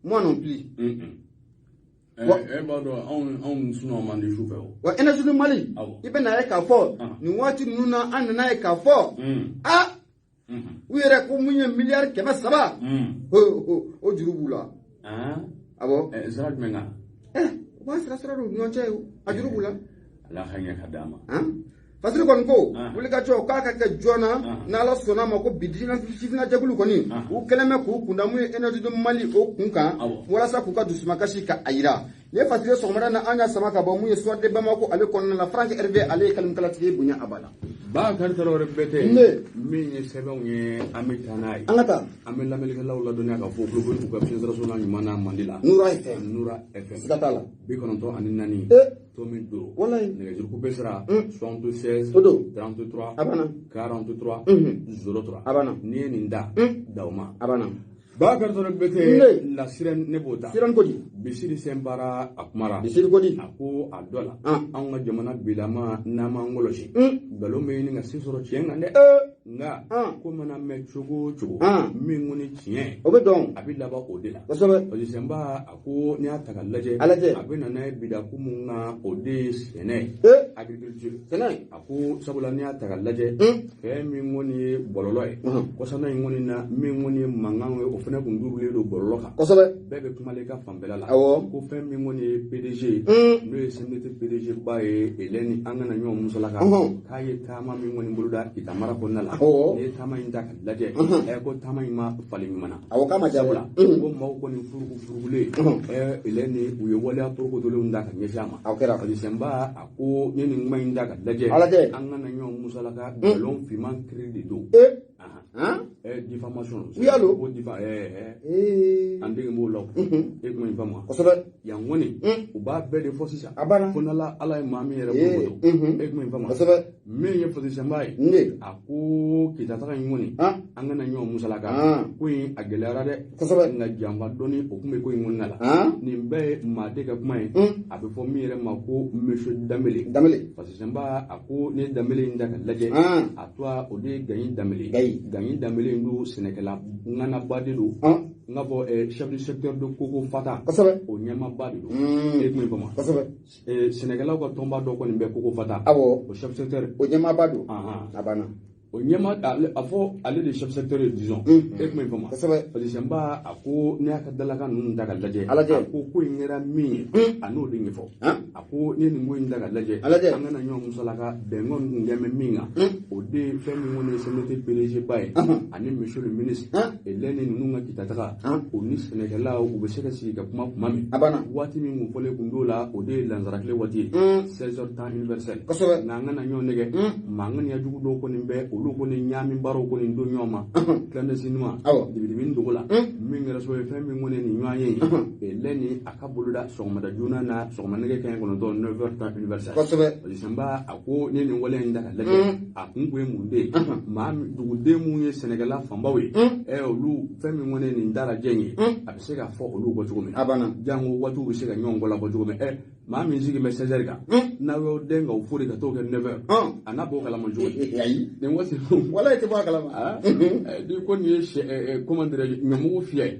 Moi non plus. E b'a dɔn anw sunɔgɔ man di su fɛ o. Wa énergie du Mali i bɛ na ye k'a fɔ nin waati ninnu na an nana ye k'a fɔ a u yɛrɛ ko mun ye miliyari 300 o juru b'u la. Awɔ. Sira jumɛn kan? U b'a sira sira u ni ɲɔgɔn cɛ a juru b'u la. Ala ka ɲɛ ka d'a ma. Fasiri kɔni ko wulikajɔ k'a ka kɛ joona n'Ala sɔnna a ma ko bi sifinnajɛkulu kɔni u kɛlen bɛ k'u kunda mun ye énergie du Mali o kun kan walasa k'u ka dusumakasi ka a yira. Nin ye Fasiri sɔgɔmada na an y'a sama ka bɔ mun ye Soir de Bamako ale kɔnɔna la Franck Hervé ale ye kalimkalatigi ye bonya a ba la. Ba karisa wɛrɛ bɛɛ tɛ. Ne. Min ye sɛbɛnw ye an bɛ taa n'a ye. An ka taa. An bɛ lamɛnnikɛlaw ladɔnniya k'a fɔ kulubali k'u ka fiɲɛsiraso n'a ɲuman n'a mandi la. Nura FM. Nura FM. Siga t'a la. 94. Tomi 5. Walayi. Nɛgɛjuru bɛ sira. 76. O don. 33. A banna. 43. 03. A banna. N'i ye nin da. Da o ma. A banna. Ba karisa wɛrɛ bɛɛ tɛ. La sirène ne b'o ta. Sirène ko di. Bisiri Sɛnbara a kumara. Bisiri ko di. A ko a dɔ la. Anw ka jamana bilama n'an m'an kɔlɔsi. Nkalon bɛ ɲini ka se sɔrɔ tiɲɛ kan dɛ. Nka ko mana mɛn cogo o cogo. Min ko ni tiɲɛ. O bɛ dɔn. A bɛ laban o de la. Kosɛbɛ. Parce que Sɛnba a ko n'i y'a ta k'a lajɛ. A lajɛ. A bɛ na n'a ye bidakun mun kan o de ye sɛnɛ. Agriculture. Sɛnɛ. A ko sabula n'i y'a ta k'a lajɛ. Fɛn min kɔni ye bɔlɔlɔ ye. Kɔsana in kɔni na min kɔni ye mankan ye o fana kun durulen don bɔlɔlɔ kan. Kosɛbɛ. Bɛɛ bɛ kuma i ka fanfɛla la. Awɔ. Ko fɛn min kɔni ye PDG ye. N'o ye CNT PDG ba ye Eleni an kana ɲɔgɔn musalaka. K'a ye taama min kɔni boloda Kita mara kɔnɔna la. Awɔ. N'i ye taama in ta k'a lajɛ. Ko taama in ma falen ɲuman na. Awɔ, k'a ma diya. Sabula ko maaw kɔni furuku furukulen. Eleni u ye waleya torokotolenw da ka ɲɛsin a ma. A kɛra. Parce que Sɛnba a ko n ye nin kuma in ta k'a lajɛ. A lajɛ. An kana ɲɔgɔn musalaka nkalon finman kiri de don. Diffamation. Oui, allo. Ko an dege b'o la. E kuma in faamu. Kosɛbɛ. Yan kɔni u b'a bɛɛ de fɔ sisan. A banna. Fo n'Ala Ala ye maa min yɛrɛ bolo. E kuma in faamu. Kosɛbɛ. Min ye Fasiri Sɛnba ye. Ne. A ko Kita taga in kɔni. An kana ɲɔgɔn musalaka. Ko in a gɛlɛyara dɛ. Kosɛbɛ. Nka janfa dɔɔni o kun bɛ ko in kɔnɔna la. Nin bɛɛ ye maaden ka kuma ye. A bɛ fɔ min yɛrɛ ma ko Monsieur Danbele. Danbele. Fasiri Sɛnba a ko ne ye Danbele in ta ka lajɛ. A to o de ye Gayi Danbele. Gayi. Gayi Danbele in don sɛnɛkɛla ŋanaba de don. N k'a fɔ chef du secteur de Koko Fata. Kosɛbɛ. O ɲɛmaaba de don. E kun ye faamu. Kosɛbɛ. Sɛnɛkɛlaw ka tɔnba dɔ kɔni bɛ Koko Fata. Awɔ. O chef secteur. O ɲɛmaaba don. A banna. O ɲɛma a fɔ ale de chef secteur ye disons. E kun ye faamu. Kosɛbɛ. Parce que Sɛnba a ko n'i y'a ka dalakan ninnu ta k'a lajɛ. A lajɛ. A ko ko in kɛra min ye. A n'o de ɲɛfɔ. A ko n'i ye nin ko in ta k'a lajɛ. A lajɛ. An kana ɲɔgɔn musalaka bɛnkan kun kɛ bɛ min kan. O de ye fɛn min kɔni ye CNT PDG ba ye. Ani monsieur le ministre. Eleni ninnu ka Kita taga. O ni sɛnɛkɛlaw u bɛ se ka sigi ka kuma kuma min. A banna. Waati min kun fɔlen kun d'o la o de ye lansara tile waati ye. 16h temps universel. Kosɛbɛ. Nka an kana ɲɔgɔn nɛgɛ. Maa ŋaniya jugu dɔw kɔni bɛ olu kɔni ɲaami baaraw kɔni don ɲɔgɔn ma. Clandestinement. Dibidibini dogo la. Min kɛra sababu ye fɛn min kɔni ye nin ɲɔgɔn ye. Eleni a ka boloda sɔgɔmada joona na sɔgɔma nɛgɛ kanɲɛ 9 9h temps universel. Kosɛbɛ. Parce que Sɛnba a ko ne nin waleya in ta k'a lajɛ. A kun ye mun de ye. Maa duguden mun ye sɛnɛkɛla fanbaw ye. Olu fɛn min kɔni ye nin darajɛ in ye. A bɛ se ka fɔ olu kɔ cogo min. A banna. Jango waatiw bɛ se ka ɲɔgɔn kɔlabɔ cogo min. Maa min sigi bɛ 16h kan. N'aw y'aw den k'aw fori ka t'o kɛ 9h. A n'a b'o kalama cogo di. Ayi. Nin waati. Walayi tɛ bɔ a kalama. Ni ko nin ye sɛ comment dirais-je ɲɔmugu fiyɛ ye.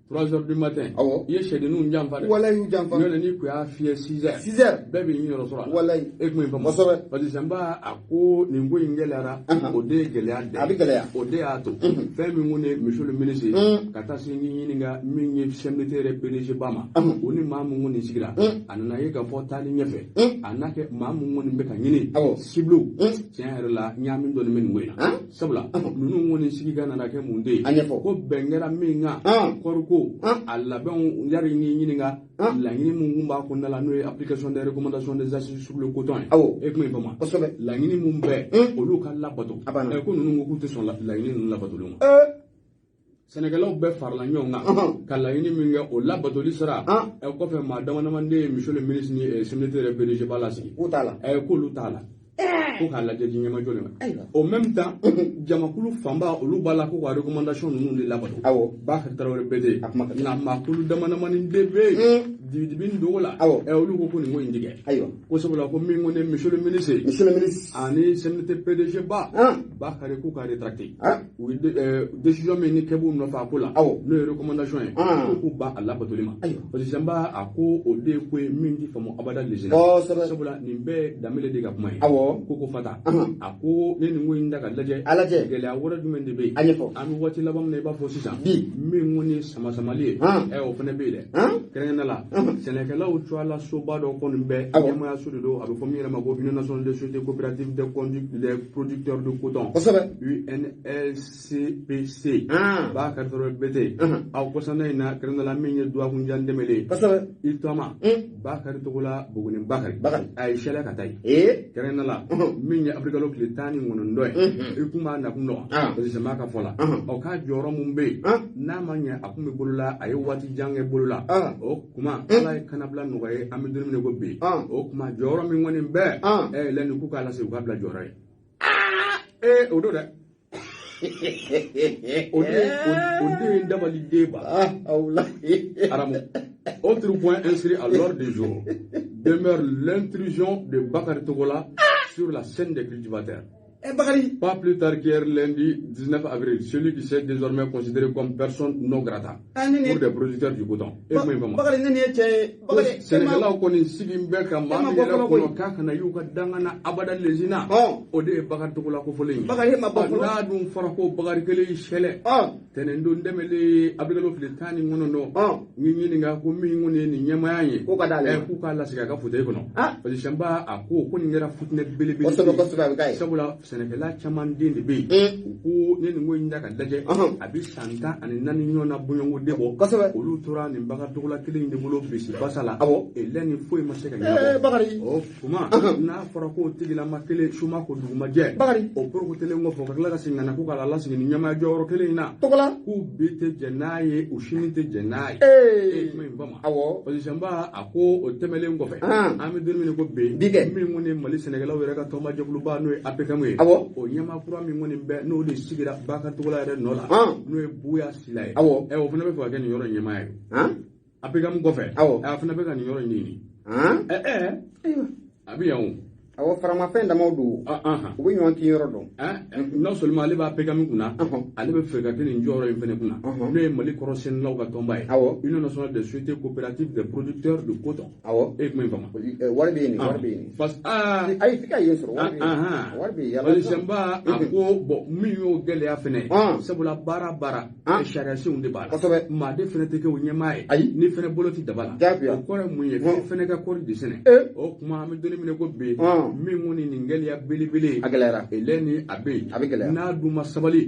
3 heures du matin. Awɔ. I ye sɛdenninw janfa dɛ. Walayi, y'u janfa. N'o tɛ n'i kun y'a fiyɛ 6 heures. 6 heures. Bɛɛ b'i yɔrɔ sɔrɔ a la. Walayi. E kun ye faamu. Kosɛbɛ. Parce que Sɛnba a ko nin ko in gɛlɛyara. O de ye gɛlɛya dɛ. A bɛ gɛlɛya. O de y'a to. Fɛn min kun ye monsieur le ministre. Ka taa se n ɲininka min ye CMDT yɛrɛ PDG ba ma. O ni maa mun kɔni sigira. A nana ye k'a fɔ taali ɲɛfɛ. A n'a kɛ maa mun kɔni bɛ ka ɲini. Awɔ. Cible. Tiɲɛ yɛrɛ la ɲaami dɔɔni bɛ nin ko in na. Sabula ninnu kɔni sigi ka nana kɛ mun de ye. A ɲɛfɔ. Ko bɛn kɛra min kan. Kɔɔriko. A labɛnw yari ni ɲininka. Laɲini mun kun b'a kɔnɔna la n'o ye application des recommandations des assises sur le coton ye. Awɔ. E kuma in faamu. Kosɛbɛ. Laɲini mun bɛ olu ka labato. A banna. Ko ninnu ko k'u tɛ sɔn laɲini ninnu labatoli ma. Sɛnɛkɛlaw bɛɛ farala ɲɔgɔn kan ka laɲini min kɛ o labatoli sira. Kɔfɛ maa dama dama de ye monsieur le ministre ni CMDT yɛrɛ PDG ba lasigi. K'u t'a la. K'olu t'a la. Ko k'a lajɛ ji ɲɛmajɔ de ma. Au même temps jamakulu fanba olu b'a la ko ka recommandation ninnu de labato. Awɔ. Bakari Tarawele BD. A kuma ka ca. Nka maakulu dama damani de bɛ yen. Dibidibi ni dogo la. Awɔ. Olu ko ko nin ko in ti kɛ. Ayiwa. Ko sabula ko min ko ne monsieur le ministre. Monsieur le ministre. Ani CMDT PDG ba. Bakari k'u ka rétracté. U ye décision min ni kɛ b'u nɔfɛ a ko la. Awɔ. N'o ye recommandation ye. Ko k'u ba a labatoli ma. Ayiwa. Parce que Sɛnba a ko o de ye ko ye min ti faamu abada lezina. Kosɛbɛ. Sabula nin bɛɛ ye Danbele de ka kuma ye. Awɔ. Ko fata. A ko ne nin ko in da ka lajɛ. A lajɛ. Gɛlɛya wɛrɛ jumɛn de bɛ yen. A ɲɛfɔ. An bɛ waati laban min na i b'a fɔ sisan. Bi. Min kɔni ye sama-samali ye. O fana bɛ yen dɛ. Kɛrɛnkɛrɛnnenya la. Sɛnɛkɛlaw cɔla soba dɔ kɔni bɛ. Ɲɛmaayaso de don a bɛ fɔ min yɛrɛ ma ko Union nationale des sociétés coopératives des producteurs de coton. Kosɛbɛ. UNLCPC. Bakari Tarawele BT. Aw kɔsana in na kɛrɛnkɛrɛnnenya la min ye Duwakunjan Dembele ye. Kosɛbɛ. I tɔma. Bakari Togola Buguni Bakari. Bakari. A ye sɛlɛ ka taa yen. Kɛrɛnkɛrɛnnenya la min ye avril tile 19 ye. I kun b'a nakun dɔn. Parce que Sɛnba ka fɔ la. Ɔ k'a jɔyɔrɔ mun bɛ yen. N'a ma ɲɛ a kun bɛ bolo la a ye waati jan kɛ bolo la. O kuma Ala ye kannabila nɔgɔya ye an bɛ don min na ko bi. O kuma jɔyɔrɔ min kɔni bɛɛ. Lɛni k'u k'a lase u k'a bila jɔyɔrɔ ye. O don dɛ. O den ye dabali den ba. Aramu. Autre point inscrit à l'ordre du jour demeure l'intrusion de Bakary Togola sur la scène des cultivateurs. Bakary. Pas plus tard qu'hier lundi 19 avril, celui qui s'est désormais considéré comme personne non grata pour des producteurs du coton. Bakary ne ye tiɲɛ ye. Bakary. Sɛnɛkɛlaw kɔni sigi bɛ ka maa min yɛrɛ kɔnɔ k'a kana y'u ka dangana abada lezina. O de ye Bakary Togola kofɔlen ye. Bakary ma bɔ fɔlɔ. N'a dun fɔra ko Bakary kelen sɛlɛ. Tɛnɛndon Dembele avril tile 19. N y'i ɲininka ko min kɔni ye nin ɲɛmaaya ye. Ko ka d'ale ma. K'u k'a lasigi a ka fauteuil kɔnɔ. Parce que Sɛnba a ko nin kɛra futinɛ belebele. Kosɛbɛ kosɛbɛ a bɛ k'a ye. Sabula sɛnɛkɛla caman den de bɛ yen. U ko ne nin ko in da ka lajɛ. A bɛ san 14 ɲɔgɔn na bɔɲɔgɔnko de bɔ. Kosɛbɛ. Olu tora nin Bakary Togola kelen in de bolo bisi basa la. Awɔ. Lɛni foyi ma se ka ɲɛnabɔ. Bakary. O kuma n'a fɔra k'o tigilama kelen suma ko dugumajɛ. Bakary. O porokotelen kɔfɛ ka tila ka segin ka na ko k'a lasigi ni ɲɛmaaya jɔyɔrɔ kelen in na. Togola. K'u bi tɛ jɛn n'a ye u sini tɛ jɛn n'a ye. Kuma in ba ma. Awɔ. Parce que Sɛnba a ko o tɛmɛnen kɔfɛ. An bɛ don min na ko bi. Bi kɛ. Min kɔni ye Mali sɛnɛkɛlaw yɛrɛ ka tɔnba n'o ye APCAM ye. Awɔ. O ɲɛmaa kura min kɔni bɛ n'o de sigira Bakary Togola yɛrɛ nɔ la. N'o ye Buya Sila ye. Awɔ. O fana bɛ fɛ ka kɛ nin yɔrɔ in ɲɛmaa ye. APCAM kɔfɛ. Awɔ. A fana bɛ ka nin yɔrɔ in ɲini. A bɛ yan o. Awɔ faramafɛn damaw don. U bɛ ɲɔgɔn kin yɔrɔ dɔn. Non seulement ale b'a APCAM kunna. Ale bɛ fɛ ka kɛ nin jɔyɔrɔ in fana kunna. N'o ye Mali kɔrɔsɛnɛlaw ka tɔnba ye. Awɔ. Union nationale des sociétés coopératives des producteurs de coton. Awɔ. E kuma in faamu. Wari bɛ yen wari bɛ yen. Parce que ayi f'i ka yen sɔrɔ wari bɛ yen. Wari bɛ yen. Parce que Sɛnba a ko bon min y'o gɛlɛya fana ye. Sabula baara sariyasenw de b'a la. Kosɛbɛ. Maa de fana tɛ kɛ o ɲɛmaa ye. Ayi. Ni fana bolo tɛ daba la. Diyagoya. O kɔrɔ ye mun ye. Fo fana ka kɔɔri de sɛnɛ. O kuma an bɛ don min na ko bi. Min kɔni nin gɛlɛya belebele. A gɛlɛyara. Lɛni a bɛ yen. A bɛ gɛlɛya. N'a dun ma sabali.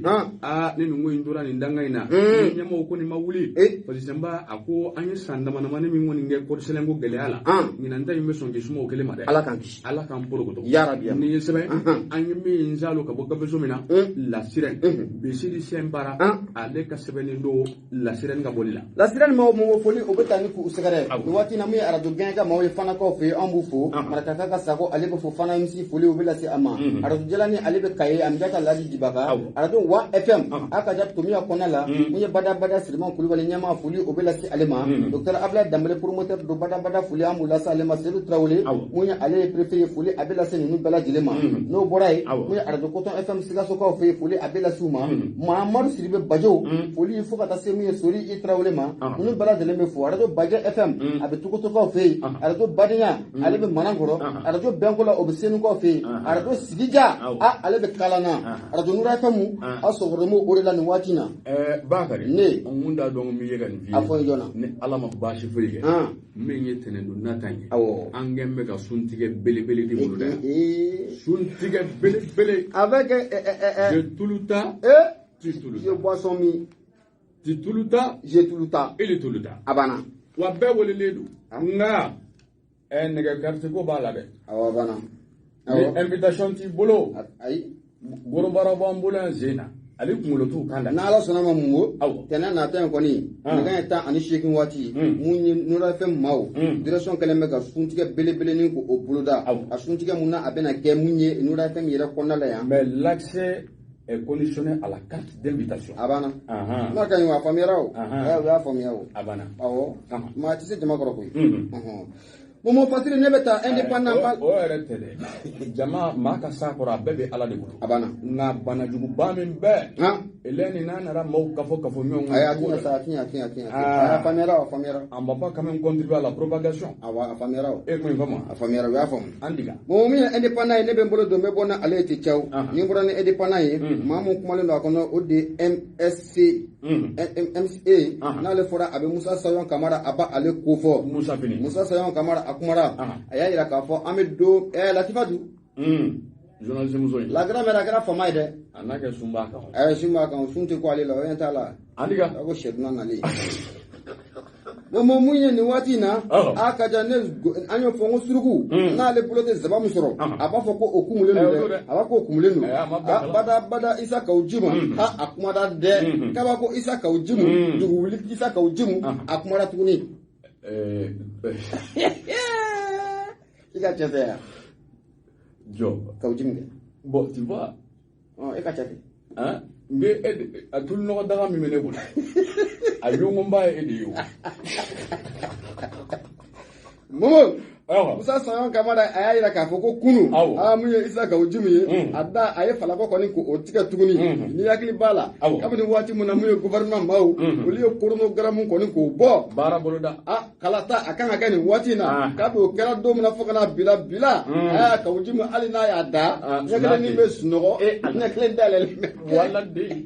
Ne nin ko in tora nin danga in na. Ni ɲɛmɔgɔw kɔni ma wuli. Parce que Sɛnba a ko an ye san damadamani min kɔni kɛ kɔɔrisɛnɛko gɛlɛya la. Ɲinan ta in bɛ sɔn k'i suma o kelen ma dɛ. Ala k'an kisi. Ala k'an borokoto. Yarabi. Nin ye sɛbɛn. An ye min zalo ka bɔ gafeso min na. La Sirène. Bisiri Sɛnbara. Ale ka sɛbɛnnen don La Sirène ka bɔli la. La Sirène maaw mɔgɔ foli o bɛ taa ni k'u sɛgɛrɛ. Nin waati in na min ye arajo gɛn ka maaw ye Fanakaw fɛ yen an b'u fo. Marakaka ka sago ale bɛ fo. fɔ Fana MC foli o bɛ lase a ma arajo Jalani ale bɛ Kaye Aminata Laji Dibaka arajo Wa FM a ka ja Tomiya kɔnɔna la mun ye badabada Siriman Kulubali ɲɛmaa foli o bɛ lase ale ma docteur Abdoulaye Dambele promoteur do badabada foli an b'o lase ale ma Seydou Traoré mun ye ale ye préfet ye foli a bɛ lase ninnu bɛɛ lajɛlen ma n'o bɔra yen mun ye arajo Coton FM Sikasokaw fɛ yen foli a bɛ lase u ma Mahamadu Sidibe Bajo foli fo ka taa se mun ye Sori I Traoré ma ninnu bɛɛ lajɛlen bɛ fo arajo Bajɛ FM a bɛ Togotokaw fɛ yen arajo Badenya ale bɛ Manankɔrɔ arajo Bɛnkola o bɛ Senukaw fɛ yen arajo Sigija ale bɛ Kalana arajo Nura FM a sɔgɔlen b'o o de la nin waati in na. Bakari ne n kun t'a dɔn min ye ka nin f'i ye. A fɔ n ye joona. Ni Ala ma baasi foyi kɛ. Min ye tɛnɛndon nata ye. Awɔ. An kɛn bɛ ka suntigɛ belebele de bolo da. Suntigɛ belebele. Avec. Je tuluta. Tu tuluta. Je boisson mi. Tu tuluta. Je tuluta. Il tuluta. A banna. Wa bɛɛ welelen don. Nka nɛgɛ carte ko b'a la dɛ. Awɔ a banna. Ni invitation t'i bolo. Ayi. Gorobara b'an bolo yan sen na. Ale kunkolo t'u kan la. N'Ala sɔnna ma mun ko. Awɔ. Tɛnɛn nata in kɔni. Nɛgɛ ɲɛ 18 waati. Mun ye Nura FM maaw. Direction kɛlen bɛ ka suntigɛ belebelenin k'o boloda. Awɔ. A suntigɛ mun na a bɛna kɛ mun ye Nura FM yɛrɛ kɔnɔna la yan. Mais l'accès est conditionné à la carte d'invitation. A banna. N'a ka ɲi wa a faamuyara o. U y'a faamuya o. A banna. Awɔ. Maa tɛ se jama kɔrɔ koyi. Momo Patiri ne bɛ taa indépendant ba. O yɛrɛ tɛ dɛ. Jama maa ka s'a kɔrɔ a bɛɛ bɛ Ala de bolo. A banna. Nka banajuguba min bɛɛ. Eleni n'a nana maaw kafo ɲɔgɔn kan. Ayi a tiɲɛ sa a tiɲɛ. A faamuyara o a faamuyara. On va pas quand même contribuer à la propagation. Awɔ a faamuyara o. E kun ye faamu. A faamuyara o y'a faamu. An diga. Momo min ye indépendant ye ne bɛ n bolo don n bɛ bɔ n'ale ye ten caw. Ni n bɔra ni indépendant ye. Maa mun kumalen don a kɔnɔ o de ye MSC. MSA n'ale fɔra a bɛ Musa Sayon Kamara a b'ale ko fɔ. Musa Fini. Musa Sayon Kamara a kumara. A y'a yira k'a fɔ an bɛ don Latifa du. Journaliste muso in. La grand-mère a kɛra fama ye dɛ. A n'a kɛ sun b'a kan. Sun b'a kan sun tɛ ko ale la o ɲɛ t'a la. An diga. A ko sɛdunan nalen. Bon mun ye nin waati in na. A ka ja ne an y'o fɔ n ko suruku. N'ale bolo tɛ zaba min sɔrɔ. A b'a fɔ ko o kumulen don dɛ. A b'a ko o kumulen don. Bada bada Isa Kawu Jimu. A kumada dɛ. Kabako Isa Kawu Jimu. Dugu wuli Isa Kawu Jimu. A kumada tuguni. I ka cɛ fɛ yan. Jɔ. Kawu Jimu kɛ. Bon tu vois. E ka cɛ fɛ. N bɛ e a tulu nɔgɔ daga min bɛ ne bolo. A yongonba ye e de ye o. Momo. Musa Sayon Kamara a y'a yira k'a fɔ ko kunu. Mun ye Isa Kawu Jimu ye. A da a ye falakɔ kɔni k'o tigɛ tuguni. Ni hakili b'a la. Kabini waati min na mun ye gouvernement maaw. Olu ye chronogramme kɔni k'o bɔ. Baara boloda. Kalata a kan ka kɛ nin waati in na. Kabi o kɛra don min na fo ka n'a bila bila. Kawu Jimu hali n'a y'a da. Ɲɛ kelen ni bɛ sunɔgɔ. Ɲɛ kelen dayɛlɛlen bɛ. Wala de.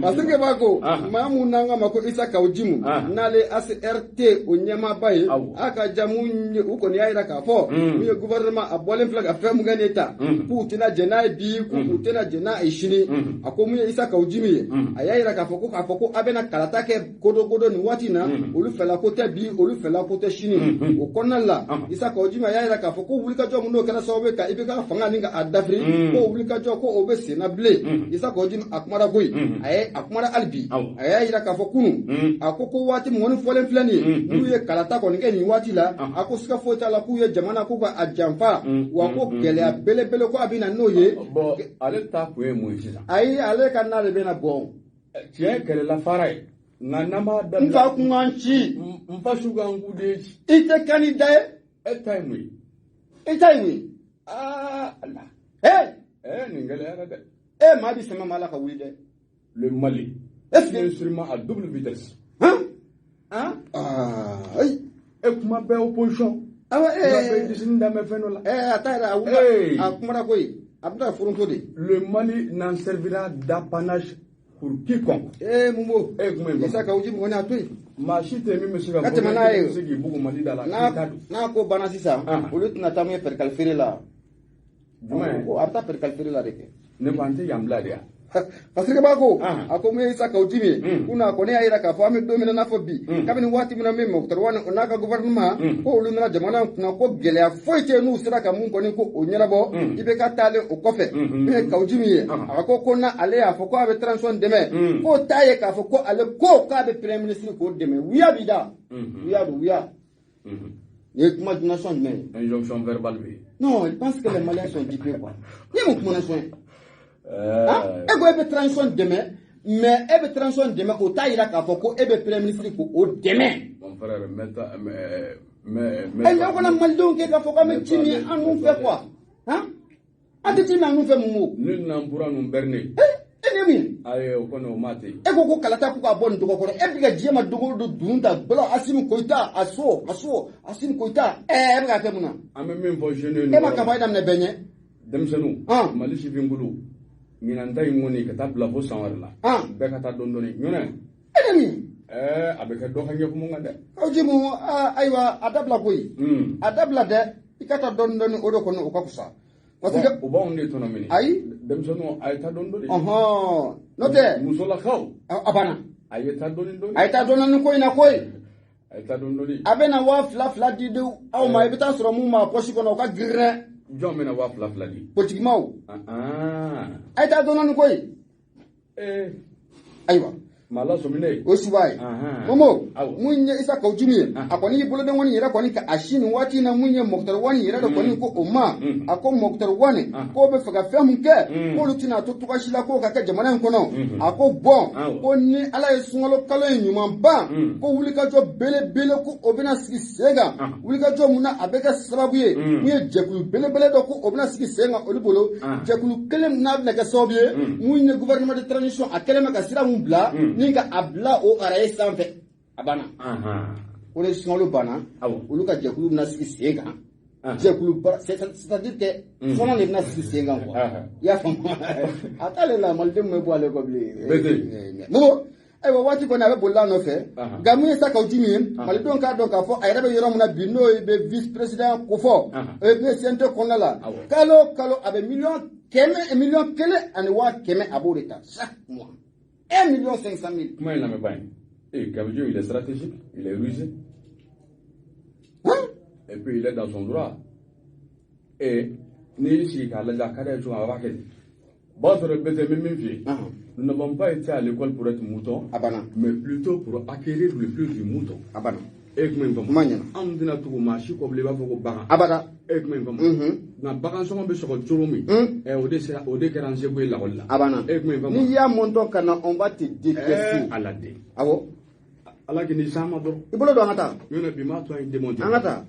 Parce que b'a ko maa mun n'an k'a ma ko Isa Kawu Jimu n'ale ACRT o ɲɛmaaba ye a ka ja mun u kɔni y'a yira k'a fɔ mun ye gouvernement a bɔlen filɛ ka fɛn mun kɛ nin ta k'u tɛna jɛn n'a ye bi k'u tɛna jɛn n'a ye sini a ko mun ye Isa Kawu Jimu ye a y'a yira k'a fɔ ko a bɛna kalata kɛ kodokodo nin waati in na olu fɛla ko tɛ bi olu fɛla ko tɛ sini o kɔnɔna la Isa Kawu Jimu a y'a yira k'a fɔ ko wulikajɔ mun n'o kɛra sababu ye ka IBK fanga ni k'a dafiri ko wulikajɔ ko o bɛ sen na bilen Isa Kawu Jimu a kumara koyi. A kumara hali bi a y'a yira k'a fɔ kunun a ko waati min kɔni fɔlen filɛ nin ye n'u ye kalata kɔni kɛ nin waati la a ko siga foyi t'a la k'u ye jamana k'u ka a janfa wa ko gɛlɛya belebele ko a bɛ na n'o ye. Bon ale ta kun ye mun ye sisan. Ayi ale ka n'a de bɛna bɔn. Tiɲɛ kɛlɛla fara ye nka n'an b'a dabila. N fa kun k'an ci. N fa su k'an ku de ci. I tɛ candidat ye. E ta ye mun ye. E ta ye mun ye. Aa ala. Nin gɛlɛyara dɛ. Maa bi sɛmɛ maa la ka wuli dɛ. Le Mali est-ce que instrument à double vitesse. Hein? Ayi. E kuma bɛɛ opposition. Awɔ. Kuma bɛɛ disi da mɛ fɛn dɔ la. A ta yɛrɛ a wulila a kumara koyi a bɛna foronto de. Le Mali n'en servira d'apanage pour quiconque. Mun b'o. Kuma in. Isa Kawu Jimu kɔni a to yen. Maa si tɛ min bɛ se ka ka tɛmɛ n'a ye. Bɛ se k'i bugu Mali da la. N'a ko banna sisan. Olu tɛna taa mun ye perikali feere la. Jumɛn. A bɛ taa perikali feere la de kɛ. Ne ko an tɛ yan bila de yan. Parce que b'a ko a ko mun ye Isa Kawu Jimu ye kunna a kɔni y'a yira k'a fɔ an bɛ don min na n'a fɔ bi kabini waati min na min Moctar Ouane o n'a ka gouvernement ko olu nana jamana in kunna ko gɛlɛya foyi tɛ n'u sera ka mun kɔni ko o ɲɛnabɔ IBK taalen o kɔfɛ min ye Kawu Jimu ye a ko n'ale y'a fɔ ko a bɛ transition dɛmɛ k'o t'a ye k'a fɔ ko ale ko k'a bɛ premier ministre k'o dɛmɛ wuya b'i da wuya don wuya. Nin ye kuma nasɔn jumɛn ye? Injonction verbale bɛ yen. Non, il pense que les Maliens sont dupés quoi. Ni ye mun kuma nasɔn ye? E ko e bɛ transition dɛmɛ, mais e bɛ transition dɛmɛ, o t'a yira k'a fɔ ko e bɛ premier ministre ko o dɛmɛ. Mon frère, mais mais aw kana malidenw kɛ k'a fɔ k'an bɛ ci min an n'u fɛ quoi. Han? An tɛ ci min an n'u fɛ mun o? Nul n'en pourra nous berner. E ni min? Ayi, o kɔni o ma ten. E ko ko kalata ko k'a bɔ nin dɔgɔ kɔrɔ, e bɛ ka diɲɛ ma dogo don dun ta bolo Assimi Goïta a so Assimi Goïta e bɛ ka kɛ mun na? An bɛ min fɔ jeunes e ma campagne daminɛ bɛɛ ɲɛ. Denmisɛnninw. Mali sifinkulu. Ɲinan ta in kɔni ka taa bila fo san wɛrɛ la. Bɛɛ ka taa dɔɔni dɔɔni. Ɲɔnɛ. E ni min? A bɛ kɛ dɔ ka ɲɛkumu kan dɛ. Aw ji mun ayiwa a dabila koyi. A dabila dɛ, i ka taa dɔɔni dɔɔni o de kɔni o ka fisa. Parce que o b'anw de tɔnɔ minɛ. Ayi. Denmisɛnninw a ye taa dɔɔni dɔɔni. Ɔhɔn, n'o tɛ. Musolakaw. A banna. A ye taa dɔɔni dɔɔni. A ye taa dɔɔni dɔɔni ko in na koyi. A ye taa dɔɔni dɔɔni. A bɛ na 2000 di aw ma, i bɛ taa sɔrɔ mun b'a pɔsi kɔnɔ o ka girin dɛ. Jɔn bɛna 2000 di? Politikimaw. A ye taa dɔɔni dɔɔni koyi. Ayiwa. Maa lasɔminen. O suba ye. Momo, mun ye Issa Kaou Djim ye, a kɔni y'i bolodenkɔni yɛrɛ kɔni ka a si nin waati in na mun ye Moctar Ouane yɛrɛ de kɔni ko o ma. A ko Moctar Ouane k'o bɛ fɛ ka fɛn mun kɛ, k'olu tɛna to cogoya si la k'o ka kɛ jamana in kɔnɔ. A ko bɔn, ko ni Ala ye sunkalo kalo in ɲuman ban, ko wulikajɔ belebele ko o bɛna sigi sen kan. Wulikajɔ mun na a bɛ kɛ sababu ye, mun ye jɛkulu belebele dɔ ko o bɛna sigi sen kan olu bolo. Jɛkulu kelen mun n'a bɛna kɛ sababu ye, mun ye gouvernement de transition a kɛlen bɛ ka sira mun bila. Ni ka a bila o araye sanfɛ a banna. O de sunkalo banna, olu ka jɛkulu bɛna sigi sen kan. Jɛkulu ba, c'est-à-dire que fɔlɔ de bɛna sigi sen kan quoi. I y'a faamu? A t'ale la malidenw bɛ bɔ ale kɔ bilen. Momo, ayiwa waati kɔni a bɛ bolila a nɔfɛ. Nka mun ye Issa Kaou Djim ye, malidenw k'a dɔn k'a fɔ a yɛrɛ bɛ yɔrɔ min na bi n'o bɛ vice président ko fɔ, o bɛ CNT kɔnɔna la. Kalo o kalo a bɛ 100 000 1,100 000 a b'o de ta chaque mois. 1 500 000. Comment il n'en met pas un? Et Kaou Djim, il est stratégique, il est rusé. Hein? Et puis il est dans son droit. Et ni si nous n'avons pas été à l'école pour être mouton, mais plutôt pour acquérir le plus du mouton. Et comment anw tɛna tugu maa si kɔ bilen i b'a fɔ ko bagan. Abada. E kuma in faamu. Nka bagan sɔngɔ bɛ sɔgɔ cogo min. O de sera o de kɛra an seko ye lakɔli la. A banna. E kuma in faamu. N'i y'a mɔntɔ ka na on va te détester. Ala den. Awɔ. Ala k'i ni san ma dɔrɔn. I bolo don an ka taa. N'o tɛ bi m'a to an ye démonter. An ka taa.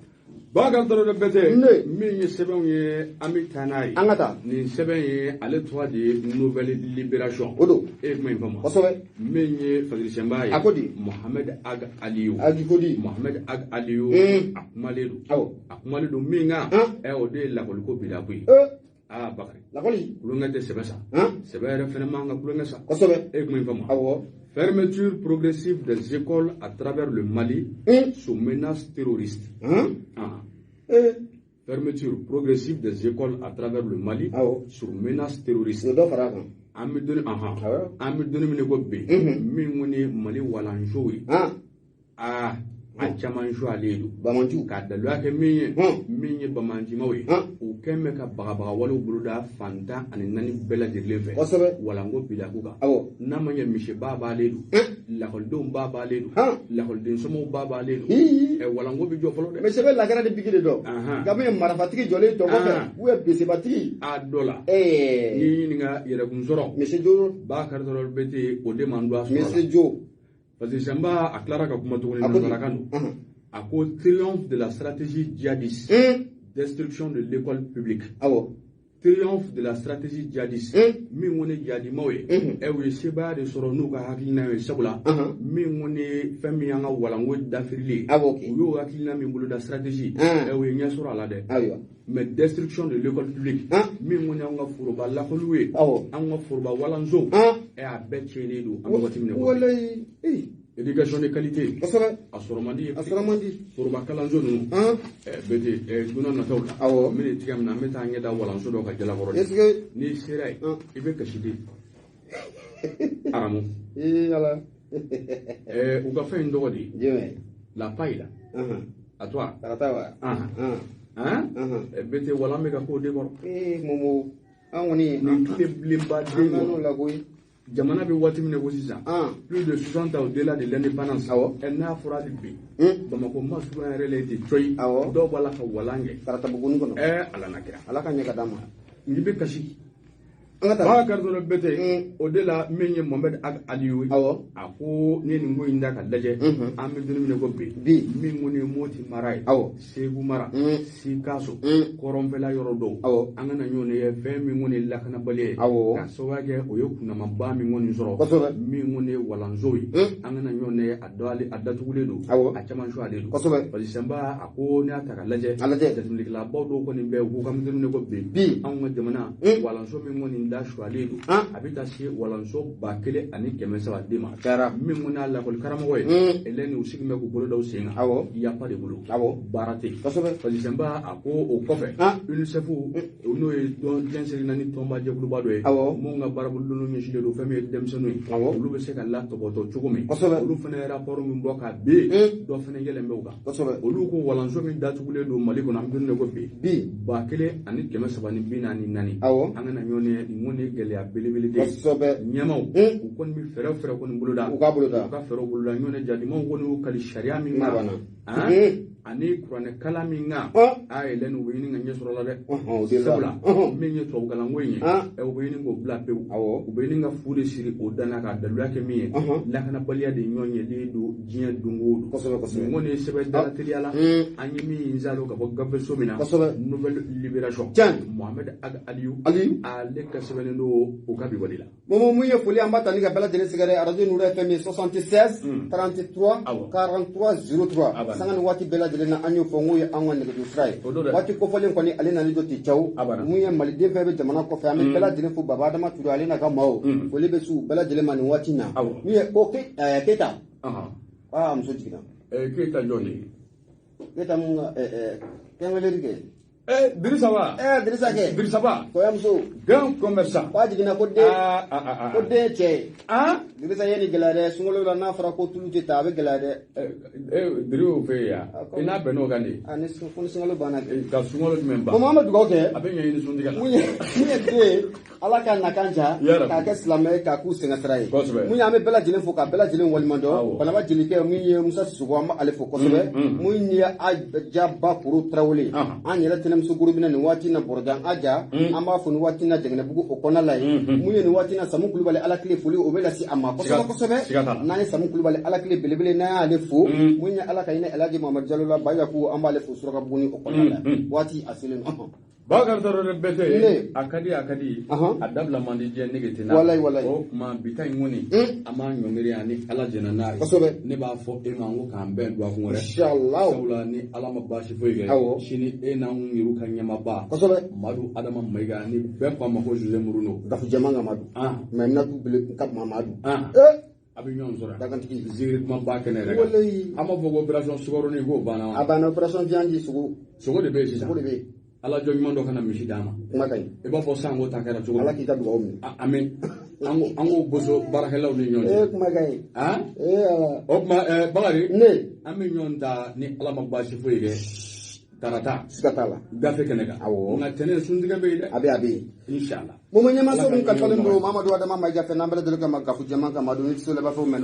Bakari Traoré Bɛtɛ. Ne. Min ye sɛbɛnw ye an bɛ taa n'a ye. An ka taa. Nin sɛbɛn ye ale tɔgɔ de ye Nouvelle Libération. O don. E ye kuma in faamu. Kosɛbɛ. Min ye Fadil ye. A ko di. Mohamed Ag Aliou. Ag ko di. Mohamed Ag Aliou. A kumalen don. Awɔ. A kumalen don min kan. O de ye lakɔliko bilaku ye. Aa Bakari. Lakɔli. Kulonkɛ tɛ sɛbɛ sa. Sɛbɛ yɛrɛ fɛnɛ man ka kulonkɛ sa. Kosɛbɛ. E ye kuma in faamu. Awɔ. Fermeture progressive des écoles à travers le Mali sous menace terroriste. Fermeture progressive des écoles à travers le Mali sous menace terroriste. An bɛ donni min ko bi min kɔni ye Mali walansow ye. Aa a caman su ale don. Bamanjiw. K'a daluya kɛ min ye. Min ye bamanjimaw ye. U kɛn bɛ ka bagabaga walew boloda fan 14 bɛɛ lajɛlen fɛ. Kosɛbɛ. Walanko bilaku kan. Awɔ. N'a ma ɲɛ misiba b'ale don. Lakɔlidenw ba b'ale don. Lakɔliden somɔgɔw ba b'ale don. Walanko bɛ jɔ fɔlɔ dɛ. Mais sɛbɛn lakara de bigi de dɔn. Nka min ye marafatigi jɔlen tɔ kɔfɛ. U ye besebatigi. A dɔ la. N'i ɲininka yɛrɛkun sɔrɔ. Misi jo. Bakari Traoré Bɛtɛ o de man don a sɔrɔ la. Misi jo. Parce que Samba a tilara ka kuma tuguni nanzarakan don. A ko triomphe de la stratégie djihadiste. Destruction de l'école publique. Awɔ. Triomphe de la stratégie djihadiste. Min ko ne jihadimaw ye. U ye sebaaya de sɔrɔ n'u ka hakilina ye sabula. Min ko ne fɛn min y'an ka walanko dafirili ye. Awɔ. U y'o hakilina min boloda stratégie. U ye ɲɛ sɔrɔ a la dɛ. Ayiwa. Mais destruction de l'école publique. Min ko ne y'anw ka foroba lakɔliw ye. Awɔ. Anw ka foroba walansow. A bɛɛ tiɲɛnen don an bɛ waati min na. Walayi. Éducation de qualité. Kosɛbɛ. A sɔrɔ man di. A sɔrɔ man di. Foroba kalanso ninnu. Bɛtɛ don n'a nataw la. Awɔ. N bɛna tigɛ min na an bɛ taa ɲɛ da walanso dɔ ka jalakɔrɔ de. Est-ce que. N'i sera yen. I bɛ kasi de. Aramu. Ee Ala. U ka fɛn in tɔgɔ de ye. Jumɛn. La paille la. A toi. Tarata wa. Bɛtɛ walan bɛ ka k'o de kɔrɔ. Ee Momo an kɔni. Nin tile bilenba den kɔrɔ. An n'o la koyi. Jamana bɛ waati min na ko sisan, plus de 60 ans au-delà de l'indépendance, n'a fɔra hali bi, Bamakɔ masurunya yɛrɛ la ten coyi, dɔw b'a la ka walan kɛ Karatabugunin kɔnɔ. Ala na kira. Ala ka ɲɛ ka d'an ma. N'i bɛ kasi. An ka taa. Bakari Traoré Bete, o de la min ye Mohamed Ag Aliyu ye, a ko ne ye nin ko in da ka lajɛ, an bɛ don min na ko bi, min kɔni ye Moti mara ye, Segu mara, Sikaso, kɔrɔnfɛla yɔrɔ dɔw, an kana ɲɔgɔn ye fɛn min kɔni ye lakanabaliya ye, ka sababu kɛ o ye kunnamaba min kɔni sɔrɔ, min kɔni ye walanso ye, an kana ɲɔgɔn ye a datugulen don, a caman sualen don. Parce que Sanba, a ko ne y'a ta ka lajɛ, jateminɛkɛlabaw dɔw kɔni bɛ yen, u ko k'an bɛ don min na ko bi, anw ka jamana walanso min kɔni da sualen don, a bɛ taa se walanso 1300 den ma. Min kɔni y'a lakɔli karamɔgɔ ye, Hélène, u sigi bɛ k'u bolo da u sen kan, yafa de bolo, baara tɛ yen. Parce que Sanba, a ko o kɔfɛ, UNICEF, n'o ye diɲɛ seleke naani tɔnba jɛkuluba dɔ ye, mun ka baarabolodon ɲɛsinnen don fɛn min ye denmisɛnninw ye, olu bɛ se ka latɔbɔtɔ cogo min, olu fana ye rapport min bɔ ka ben, dɔ fana yɛlɛn bɛ u kan. Olu ko walanso min datugulen don Mali kɔnɔ, an bɛ don min na ko bi, 1344. An kana ɲɔgɔn ye, nin kɔni ye gɛlɛya belebele de ye. Ɲɛmaw, u kɔni bɛ fɛɛrɛ kɔni boloda, u k'a boloda, u ka fɛɛrɛw boloda. Ɲɔgɔn jadimaw kɔni y'u kali sariya min kan, ani kuranɛkalan min kan, a Hélène, u bɛ ɲini ka ɲɛ sɔrɔ la dɛ. Sabula min ye tubabukalanko in ye, u bɛ ɲini k'o bila pewu, u bɛ ɲini ka fu de siri o danna k'a daluya kɛ min ye, lakanabaliya de ɲɔgɔn yelen don diɲɛ don o don. Nin kɔni ye sɛbɛn dala teliya la, an ye min zalo ka bɔ gafeso min na, Nouvelle Libération, Mohamed Ag Aliyu, ale ka sɛbɛnnen don o ka bi wale la. Momo, mun ye foli an b'a ta ni ka bɛɛ lajɛlen sɛgɛrɛ arajo Nuru FM 76 33 43 03, sanga ni waati bɛɛ lajɛlen na, an y'o fɔ n k'o ye an ka nɛgɛjuru sira ye. Waati kofɔlen kɔni, ale nalen don ten caw. Mun ye maliden fɛn bɛ jamana kɔfɛ, an bɛ bɛɛ lajɛlen fo. Baba Adama Ture, ale n'a ka maaw, foli bɛ s'u bɛɛ lajɛlen ma nin waati in na. Min ye ko Keyita, aa muso jiginna. Keyita jɔn de ye? Keyita mun ka kɛnweleli kɛ. Dirisa wa? Dirisa kɛ. Dirisa ba. Kɔɲɔmuso. Grand commerçant. K'a jiginna ko den. Ko den cɛ ye. Dirisa ye nin gɛlɛya dɛ, sunkalo la n'a fɔra ko tulu tɛ ta, a bɛ gɛlɛya dɛ. Diri y'o fɛ yen yan. I n'a bɛn n'o kan de. Ni ko ni sunkalo banna kɛ. Ka sunkalo jumɛn ban? Bon, an bɛ dugawu kɛ. A bɛ ɲɛɲini suntigɛ la. Mun ye den ye, Ala ka nakan ja, k'a kɛ silamɛ ye, k'a k'u sɛgɛn sira ye. Mun ye, an bɛ bɛɛ lajɛlen fo ka bɛɛ lajɛlen waleɲuman dɔn. Banaba jelikɛ min ye Musa Sisoko, an b'ale fo kosɛbɛ. Mun ye Aja Koro Tarawele, an yɛrɛ tɛnɛmuso gorobinɛ nin waati na Bɔrɔjan Aja, an b'a fo nin waati na Jɛgɛnɛbugu o kɔnɔna la yen. Mun ye nin waati na Samu Kulubali, Ala kile foli o bɛ lase a ma kosɛbɛ kosɛbɛ. N'an ye Samu Kulubali, Ala kile belebele, n'an y'ale fo. Mun ye Ala ka hinɛ Elhaji Mamadu Jalo la, Bayaku, an b'ale fo Surakabugu o kɔnɔna la. Waati a selen don. Bakari Traoré Bete, a ka di a ka di, a dabila man di diɲɛ nege tɛ na. Walayi. O tuma bi ta in kɔni, an b'a ɲɔngiri yan ni Ala jɛnna n'a ye. Ne b'a fɔ e ma n ko k'an bɛn dɔgɔkun wɛrɛ. Inshallah. Sabula ni Ala ma baasi foyi kɛ, sini e n'anw yɛrɛw ka ɲɛmaaba, Madu Adama Mayiga, ni bɛɛ ko a ma ko Jose Mourinho. Gafu jɛman ka Madu. Mais n bɛna bele ka Mamadu. A bɛ ɲɔgɔn sɔrɔ. Dagantigi. Zikiri kuma ba kɛnɛ yɛrɛ kan. Walayi. An b'a fɔ ko opération sukaro k'o banna wa? A banna, opération viande sogo. Sogo de bɛ yen sisan. Sogo de bɛ yen. Ala jɔ ɲuman dɔ kana misi d'a ma. Kuma ka ɲi. I b'a fɔ san ko ta kɛra cogo min. Ala k'i ka dugawu minɛ. Ami. An k'o boso baarakɛlaw ni ɲɔgɔn cɛ. Kuma ka ɲi. Ala. O tuma Bakari. Ne. An bɛ ɲɔgɔn ta ni Ala ma baasi foyi kɛ. Tarata. Siga t'a la. Gafe kɛnɛ kan. Awɔ. Nka tɛnɛ suntigɛ bɛ yen dɛ. A bɛ yen. Inshallah. Momo ɲɛmaso min kalifalen don Mamadu Adama Mayiga fɛ, n'an bɛɛ lajɛlen kama Gafu jɛman kama don ni tɛ se o la, i b'a fɔ mɛ.